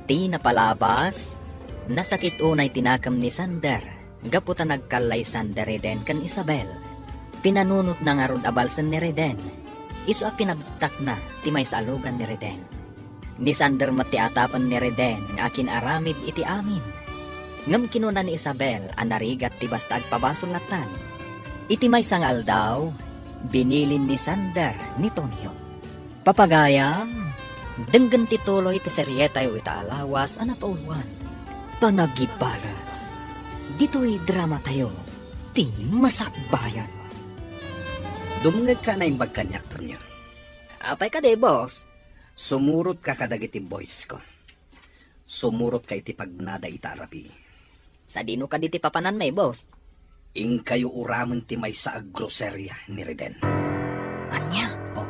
Ti napalabas, nasakit unay ti nakem ni Sander gapu ta nagkallaysan ni Reden ken Isabel. Pinanunotna ngarud a balsen ni Reden, isu a pinabettakna ti maysa a lugan ni Reden. Ni Sander met ti atapen ni Reden nga akin-aramid iti amin. Ngem kinuna ni Isabel a narigat ti basta agpabasol lattan. Iti maysa nga aldaw, binilin ni Sander ni Tonyo. Papagayam, denggen ti tuloy ti serietayo ita a lawas a napauloan, Panagibales. Ditoy dramatayo, Ti Masakbayan. Dumngegka a naimbag kaniak, Tonyo. Apay kadi, boss? Sumurotka kadagiti boysko. Sumurotka iti pagnada ita a rabii. Sadino kadi ti papananmi, boss? Inkayo uramen ti maysa a groseria ni Reden. Ania? Oh.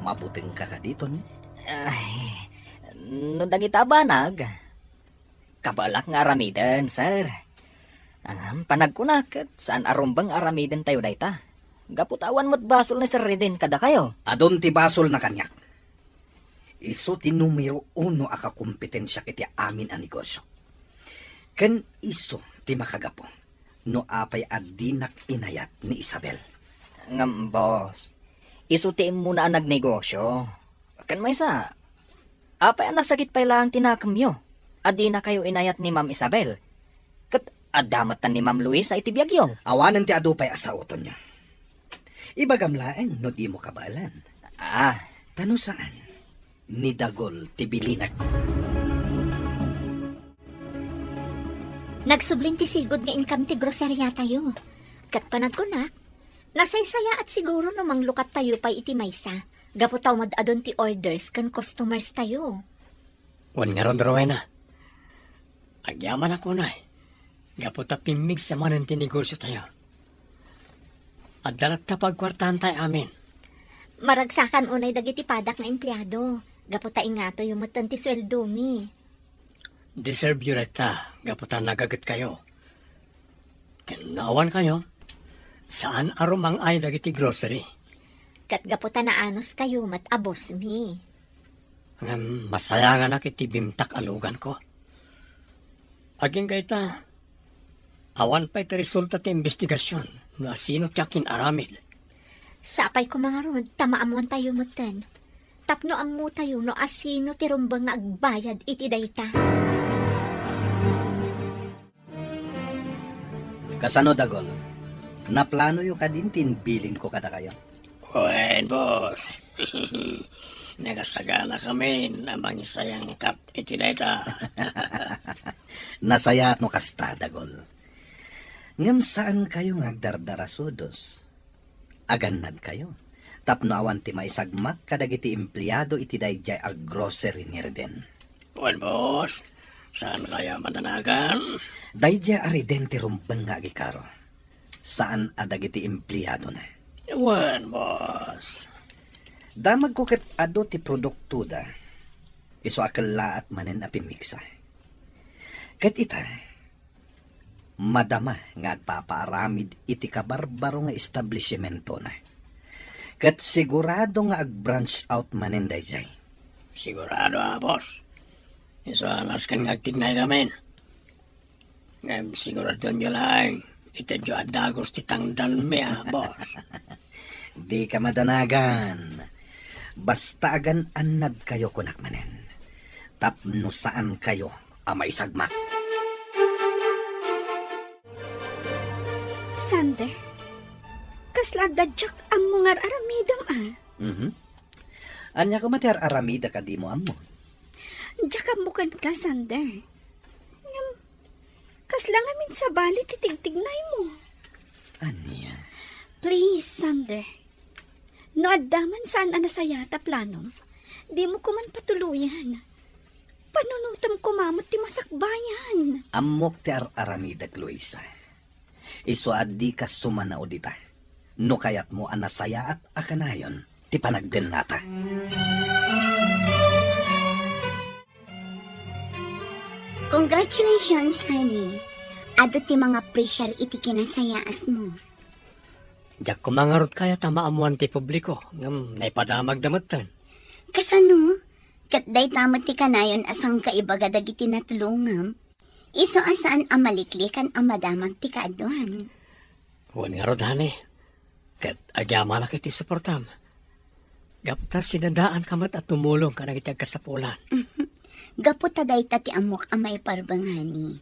Mabutengka kadi, Tony? Ay, no dagita a banag, kabaelak nga aramiden, sir. Ngem panagkunak ket saan a rumbeng nga aramidentayo dayta. Gapu ta awan met basol ni Sir Reden kadakayo. Adun ti basolna kaniak. Isu ti numero uno a kakompetensiak iti amin a negosio. Ken isu ti makagapu no apay a dinak inayat ni Isabel. Ngem, boss, isu ti immuna a nagnegosio. Ken maysa, apay a nasakit pay laeng ti nakemyo a dinakayo inayat ni Ma'am Isabel? Ket adda met ni Ma'am Luisa iti biagyo. Awanen ti adu pay a saotenyo. Ibagam laeng no dimo kabaelan. Ah. Ta no saan, ni Dagol ti bilinek. Nagsubling ti sigud nga inkam ti groseriatayo. Ket panagkunak, nasaysayaat siguro no manglukattayo pay iti maysa, gapu ta umad-adun ti orders ken customers tayo. Wen ngarud, Rowena, agyamanak unay, gapu ta pimmigsa manen ti negosio tayo. Adda latta pagkuartaantay amin. Maragsakan unay dagiti padak nga empleado, gapu ta ingatoyo metten ti sueldomi. Deserve yo dayta, gapu ta nagagetkayo. Ken no awankayo, saan a rumang-ay dagiti grocery. Ket gapu ta naanuskayo met a bossmi. Ngem masayanganak iti bimtak a luganko. Agingga ita, awan pay ti resulta ti imbestigasion no asino ti akin-aramid. Sapay koma ngarud ta maammoantayo metten, tapno ammotayo no asino ti rumbeng nga agbayad iti dayta. Kasano, Dagol? Naplanoyo kadin ti imbilinko kadakayo? Wen, boss. Nagasaganakamin a mangisayangkap iti dayta. Nasayaat no kasta, Dagol. Ngem saankayo nga agdardarasudos. Agannadkayo tapno awan ti maisagmak kadagiti empleado iti daydiay a grocery ni Reden. Wen, boss. Saankayo a madanagan? Daydiay a Reden ti rumbeng nga agikaro. Saan a dagiti empleadona. Wen, boss. Damagko ket adu ti produktoda. Isu a kellaat manen a pimmigsa. Ket ita, madama nga agpapaaramid iti kabarbaro nga establisimentona. Ket sigurado nga ag-branch out manen daydiay. Sigurado a, boss. Isu a nasken nga agtignaykamin. Ngem siguradoenyo laeng, itedyo a dagus ti tangdanmi a, boss. Dika madanagan. Basta agan-annadkayo kunak manen. Tapno saankayo a maisagmak. Sander, kasla adda diak ammo nga ar-aramidem a? Mhm. Ania koma ti ar-aramidek a dimo ammo? Diak ammo kenka, Sander. Ngem, kasla ngamin sabali ti tigtignaymo. Ania? Please, Sander. No adda man saan a nasayaat a planom, dimo koman patuloyan. Panunotem koma met ti masakbayan. Ammok ti ar-aramidek, Luisa. Isu a dika sumanao dita. No kayatmo a nasayaat a kanayon ti panagdennata. Congratulations, honey. Adu ti mangapresiar iti kinasayaatmo. Diak koma ngarud kayat a maammoan ti publiko, ngem naipadamagda metten. Kasano? Ket dayta met ti kanayon a sangkaibaga dagiti natulongam. Isu a saan a maliklikan a madamag ti kaaduan. Wen ngarud, honey. Ket agyamanak iti suportam. Gapu ta sinadaanka met a tumulong kadagiti agkasapulan. Mhm. Gapu ta dayta ti ammok a maiparbeng, honey.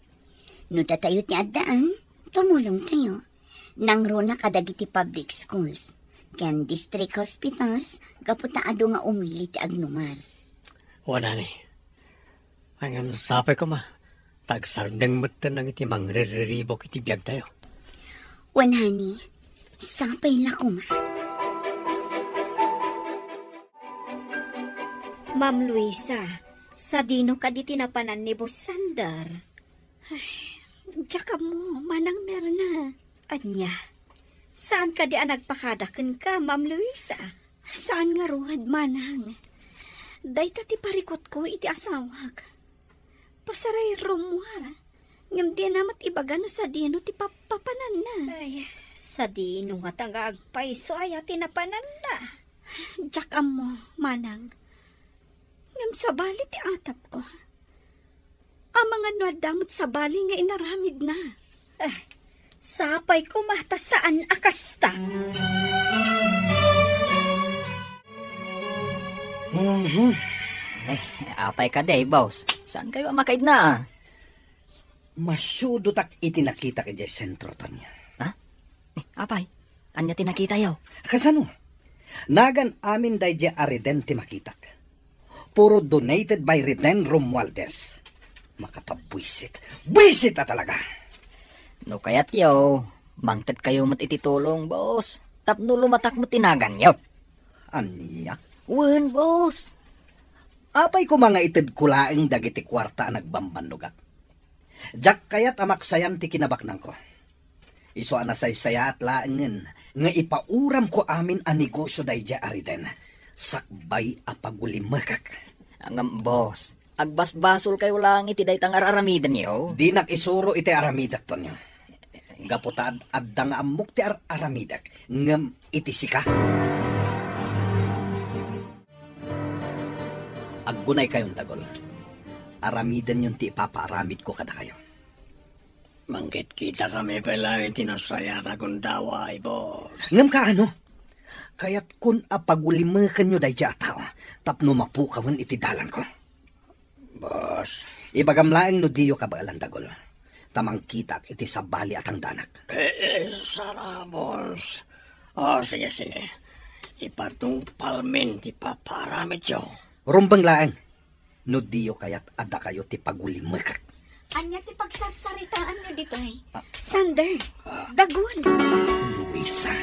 No datayo ti addaan, tumulongtayo. Nangruna kadagiti public schools ken district hospitals gapu ta adu nga umili ti agnumar. Wen, honey. Ngem sapay koma, ta agsardeng metten dagiti mangrirriribuk iti biagtayo. Wen, honey, sapay la koma. Ma'am Luisa, sadino kadi ti napanan ni Boss Sander? Ay, diak ammo, Manang Mirna. Ania? Saan kadi a nagpakada kenka, Ma'am Luisa? Saan ngarud, manang. Dayta ti parikutko iti asawak. Pasaray Romuald, ngem dina met ibaga no sadino ti pap-, papananna. Ay, sadino ngata nga agpayso aya ti napananna? Diak ammo, manang. Ngem sabali ti atapko. Amangan no adda met sabali nga inaramidna. Eh, sapay koma ta saan a kasta. Mhm. Eh, apay kadi, boss? Saan kayo a makaidna? Masudotak iti nakitak idiay sentro, Tonyo. Ha? Eh, apay? Ania ti nakitayo? Kasano? Nagan amin daydiay a Reden ti makitak. Puro donated by Reden Romualdez. Makapabwisit. Bwisit a talaga! No kayatyo, mangted kayo met iti tulong, boss. Tapno lumatak met ti naganyo. Ania? Wen, boss. Apay koma nga itedko laeng dagiti kuarta a nagbambannogak? Diak kayat a maksayan ti kinabaknangko. Isu a nasaysayaat laengen nga ipauramko amin a negosio daydiay a Reden, sakbay a pagulimekak. Ngem, boss, agbasbasolkayo laeng iti dayta nga ar-aramidenyo. Dinak isuro iti aramidek, Tonyo. Gapu ta ad-, adda nga ammok ti ar-aramidek, ngem iti sika. Aggunaykayon, Dagol. Aramidenyon ti ipapaaramidko kadakayo. Mangkitkitakami pay laeng iti nasayaat a gundaway, boss. Ngem kaano? Kayatkon a pagulimekanyo daydiay a tao tapno mapukawen iti dalanko. Boss. Ibagam laeng no diyo kabaelan, Dagol. Ta mangkitaak iti sabali a tangdanak. Eh, eh, sara, boss. Oh, sige, sige. Ipatungpalmin ti paparamidyo. Rumbeng laeng. No diyo kayat a dakayo ti pagulimekak. Ania ti pagsarsaritaanyo ditoy? Ah. Sander, ah. Dagol. Luisa.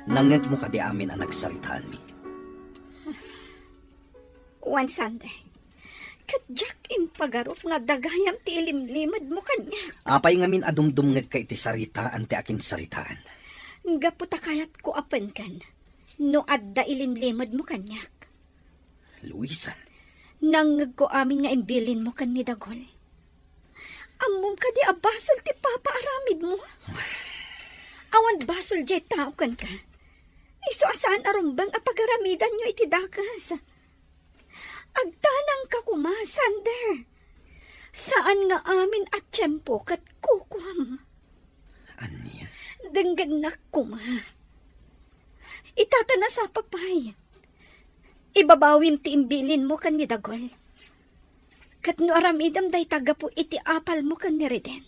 Nangngegmo kadi amin a nagsaritaanmi? Wen, Sander, ket diak impagarup nga adda gayam ti ilimlimedmo kaniak. Apay ngamin a dumdumngegka iti saritaan ti akinsaritaan? Gapu ta kayatko a penken no adda ilimlimedmo kaniak. Luisa. Nangngegko amin nga imbilinmo ken ni Dagol. Ammom kadi a basol ti papaaramidmo? Awan basol diay tao kenka. Isu a saan a rumbeng a pagaramidanyo iti dakes. Agtanangka koma, Sander. Saan nga amin a tiempo ket kukuam. Ania? Denggegnak koma. Ita ta nasapa pay. Ibabawim ti imbilinmo ken ni Dagol. Ket no aramidem dayta gapu iti apalmo ken ni Reden,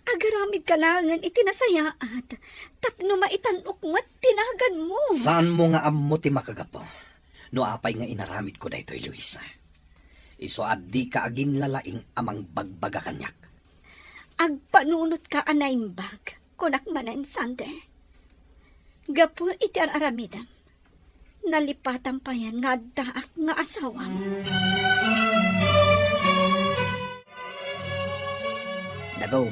agaramidka laengen iti nasayaat tapno maitan-ok met ti naganmo. Saanmo nga ammo ti makagapu no apay nga inaramidko daytoy, Luisa. Isu a dika aginlalaing a mangbagbaga kaniak. Agpanunotka a naimbag, kunak manen, Sander. Gapu iti ar-aramidem, nalipatan payen nga addaak nga asawam. Dagol,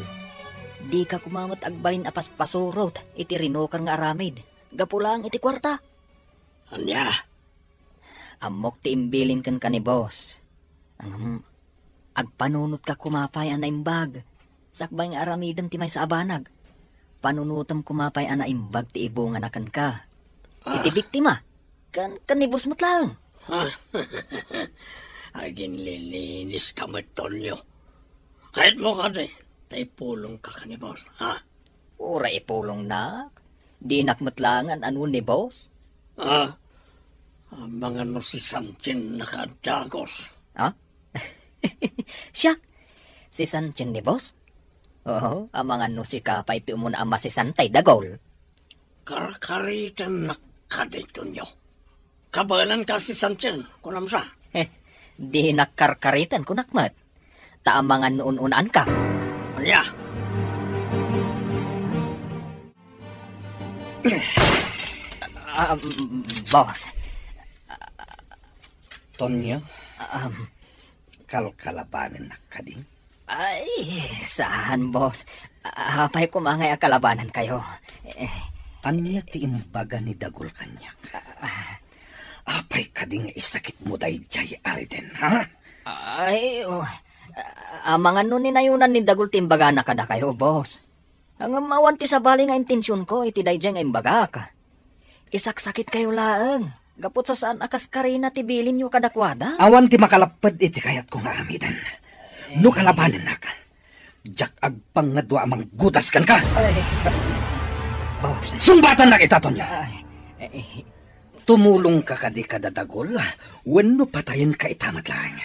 dika koma met agbalin a paspasurot iti rinokar nga aramid gapu laeng iti kuarta. Ania? Ammok ti imbilin kenka ni boss. Ngem, agpanunotka koma pay a naimbag, sakbay nga aramidem ti maysa a banag. Panunotem koma pay a naimbag ti ibungana kenka. Ah. Iti biktima, ken, ken ni boss met laeng. Aginliliniska met, Tonyo. Kayatmo kadi ta ipulongka ken ni boss, ha? Uray ipulongnak. Dinak met laeng an-ano ni boss. Ah, amangan no si Sanchin nakaaddagos. Ha? Siak? Si Sanchin ni boss? Oo, amangan no sika pay ti umuna a masisantay, Dagol. Karkaritannak kadi, Tonyo. Kabaelanka si Sanchin, kunam sa? Heh, dinak karkaritan, kunak met. Ta amangan no un-unaanka. Ania? Ah, boss. Tonyo? Um, kalkalabanennak kadi? Ay, saan, boss. Apay koma ngay a kalabanankayo? Eh. Ania ti imbaga ni Dagul kaniak? Ah. Apay kadi nga isakitmo daydiay a Reden, ha? Ay, oh. Amangan no ninayonan ni Dagul ti imbagana kadakayo, boss. Ngem awan ti sabali nga intensionko iti daydiay nga imbagak. Isaksakitkayo laeng, gapu ta saan a kaskarina ti bilinyo kadakuada. Awan ti makalapped iti kayatko nga aramiden. No kalabanennak, diak agpangngadua a manggudas kenka. Ay, boss. Sungbatannak ita, Tonyo. Ay, eh, eh. Tumulongka kadi kada Dagul, wenno patayenka ita met laeng?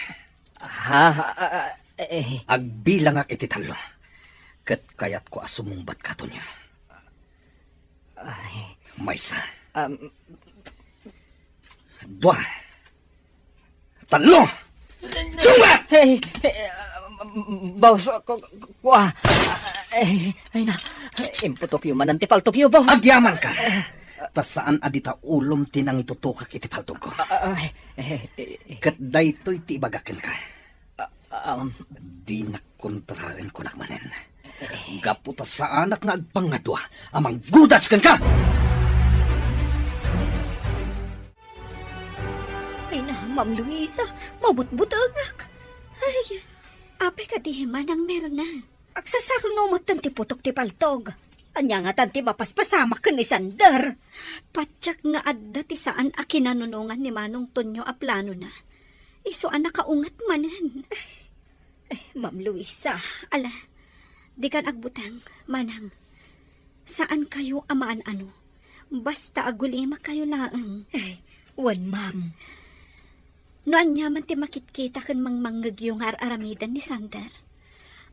Ha? Ah, ah, eh, eh. Agbilangak iti tallo. Ket kayatko a sumungbatka, Tonyo. Ay. Maysa. Um. Dua. Tallo. Sungbat! Hey, hey, ah, boss, ku-, ku-, kua. Ay, ay na. Imputokyo manen ti paltokyo, boss. Agyamanka. Ta saan a dita ulom ti nangitutokak iti paltokko. Ah, ah, eh, eh, eh. Ket daytoy ti ibagak kenka. Ah, um. Dinak kontraen, kunak manen. Gapu ta saanak nga agpangngadua a manggudas kenka! Ay na, Ma'am Luisa, mabutbutengak. Ay, apay kadi, Manang Mirna? Agsasaruno metten ti putok ti paltog. Ania ngatan ti mapaspasamak ken ni Sander? Patiek nga adda ti saan a kinanunongan ni Manong Tonyo a planona. Isu a nakaunget manen. Eh, Ma'am Luisa, ala, dikan agbuteng, Manang. Saankayo a maan-ano. Basta agulimakayo laeng. Eh, wen, ma'am. No aniaman ti makitkita ken mangmangngegyo nga ar-aramiden ni Sander,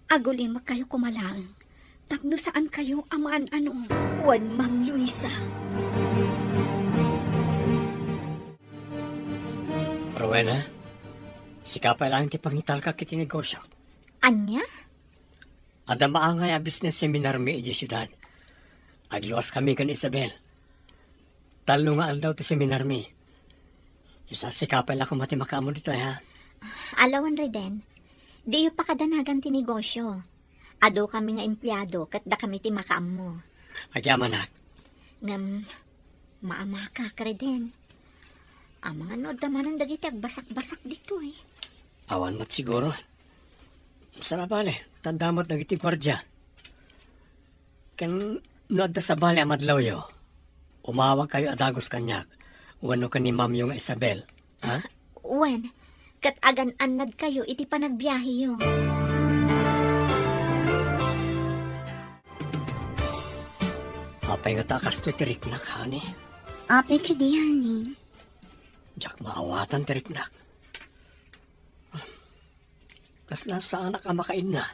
agulimakayo koma laeng tapno saankayo a maan-ano. Wen, Ma'am Luisa. Rowena, sika pay laeng ti pangitalka iti negosio. Ania? Adda maangay a business seminarmi idiay siudad. Agluaskami ken Isabel. Tallo nga aldaw ti seminarmi. Isasika pay la koma ti makaammo ditoy, ha? Ala wen, Reden. Diyo pakadanagan ti negosio. Adukami nga empleado ket dakami ti makaammo. Agyamanak. Ngem, maamakak, Reden. Amangan no adda manen dagiti agbasakbasak ditoy. Awan met siguro. Saan a bale, ta adda met dagiti guardia. Ken no adda sabali a madlawyo, umawagkayo a dagus kaniak wenno ken ni mamyo nga Isabel, ha? Wen, ket agan-annadkayo iti panagbiaheyo. Apay ngata a kastoy ti riknak, honey? Apay kadi, honey? Diak maawatan ti riknak. Kasla saanak a makainna.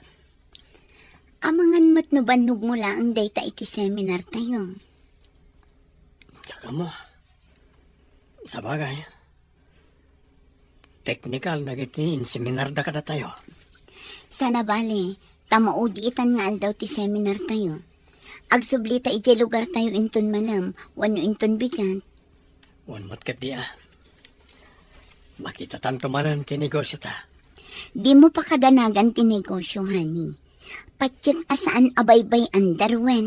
Amangan met no bannogmo laeng dayta iti seminartayo. Diak ammo. Sabagay, teknikal dagiti inseminarda kadatayo. Saan a bale, ta maudi itan nga aldaw ti seminartayo. Agsublita idiay lugartayo inton malem wenno inton bigat. Wen met ketdi a. Makitatanto manen ti negosiota. Dimo pakadanagan ti negosio, honey. Patiek a saan a baybay-an, Darwin.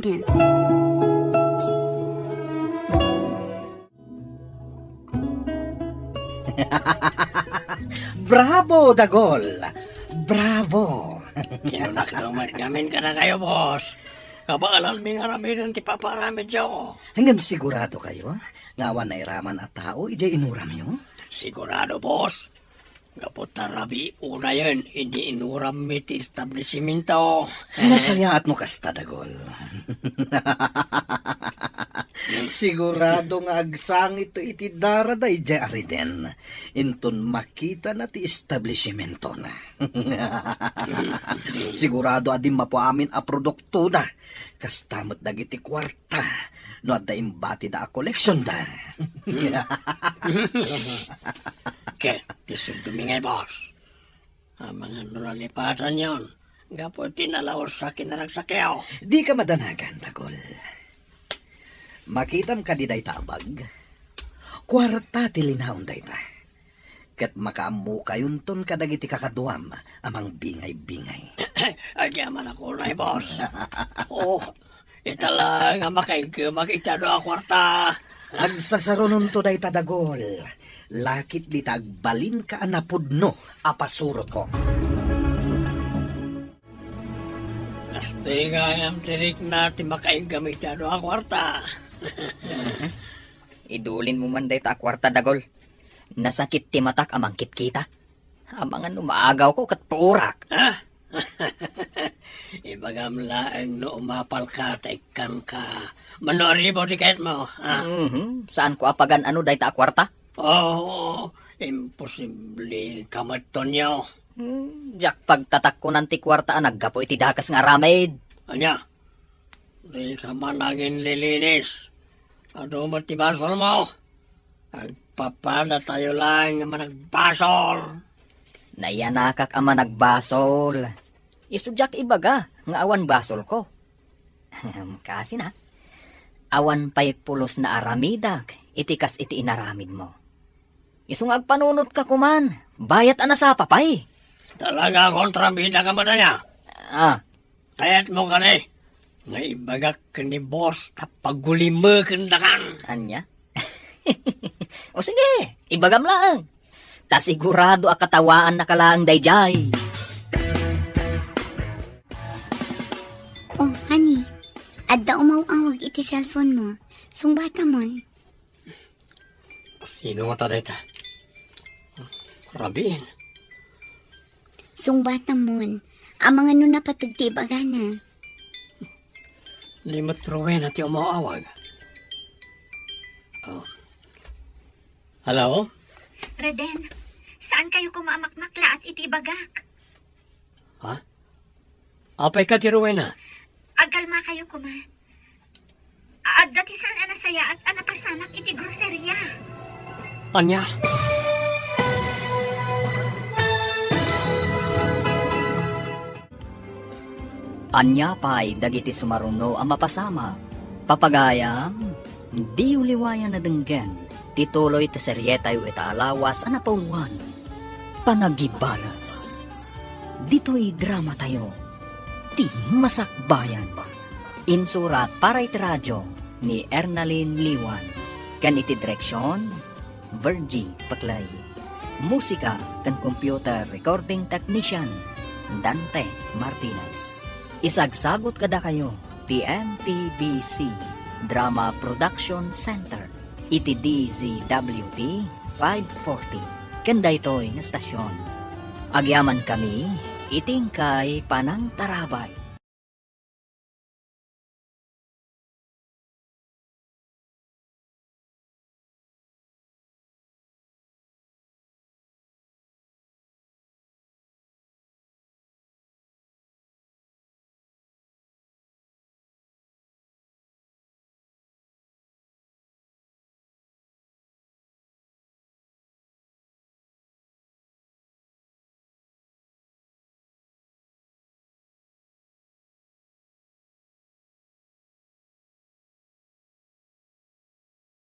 Bravo, Dagol! Bravo! Kinunakto met ngamin kadakayo, boss. Kabaelanmi nga aramiden ti papaaramidyo. Ngem siguradokayo nga awan nairaman a tao idiay inuramyo? Sigurado, boss. Gapu ta rabii unayen idi inurammi ti establisimento. Nasayaat no kasta, Dagol. Sigurado nga agsangitto iti darada idiay ariden inton makitana ti establisimentona. Sigurado a dimmapo amin a produktoda, kasta met dagiti kuarta no adda imbatida a koleksionda. Ket ti sueldomi ngay, boss, amangan no nalipatanyon gapu iti nalaus a kinaragsakyo. Dika madanagan, Dagol. Makitam kadi dayta a bag? Kuarta ti linaon dayta. Ket makaammokayonton kadagiti kakaduam a mangbingay-bingay. Agyamanak unay, boss. Oh, ita laeng a makaiggemak iti adu a kuarta. Agsasarunonto dayta, Dagol. Lakit dita agbalinka a napudno a pasurotko. Kastoy gayam ti rikna ti makaiggam iti adu a kuarta. Idulinmo man dayta a kuarta, Dagol. Nasakit ti matak a mangkitkita. Amangan no maagawko ket puorak. Ah? Ibagam laeng no umapalka ta ikkanka. Mano a ribo ti kayatmo, ah? Mhm. Saanko a pagan-ano dayta a kuarta? Oo, imposible ka met, Tonyo. Hmm, diak pagtatakkonan ti kuarta a naggapu iti dakes nga aramid. Ania? Dika man aginlilinis. Adu met ti basolmo. Agpapadatayo laeng nga managbasol. Nayanakak a managbasol. Isu diak ibaga nga awan basolko. Kaasina, awan pay pulos naaramidak iti kas iti inaramidmo. Isu nga agpanunotka koman, bayat a nasapa pay. Talaga a kontrabida ka met aya? Ah. Kayatmo kadi nga ibagak ken ni boss ta pagulimekendakan? Ania? O sige, ibagam laeng. Ta sigurado a katawaannaka laeng daydiay. Oh, honey, adda umaw-awag iti cellphone mo. Sungbatamon. Sino ngata dayta? Rabiin. Sungbatamon. Amangan no napateg ti ibagana. Di met Rowena ti umaw-awag. Oh. Hello? Reden, saan kayo koma a makmaklaat iti ibagak? Ha? Apay ka ti Rowena? Agkalma kayo koma. Adda ti saan a nasayaat a napasamak iti groceria. Ania? Ania pay dagiti sumaruno a mapasamak? Papagayam, diyo liwayan a denggen ti tuloy ti serietayo ita a lawas a napauluan, Panagibalas. Ditoy dramatayo, Ti Masakbayan. Insurat para iti radio ni Ernalyn Liwan, ken iti direksion, Virgie Paclay. Musika ken computer recording technician, Dante Martinez. Isagsagut kadakayo ti M T B C Drama Production Center iti D Z W T five forty ken daytoy nga stasyon. Agyamankami iti inkay panangtarabay.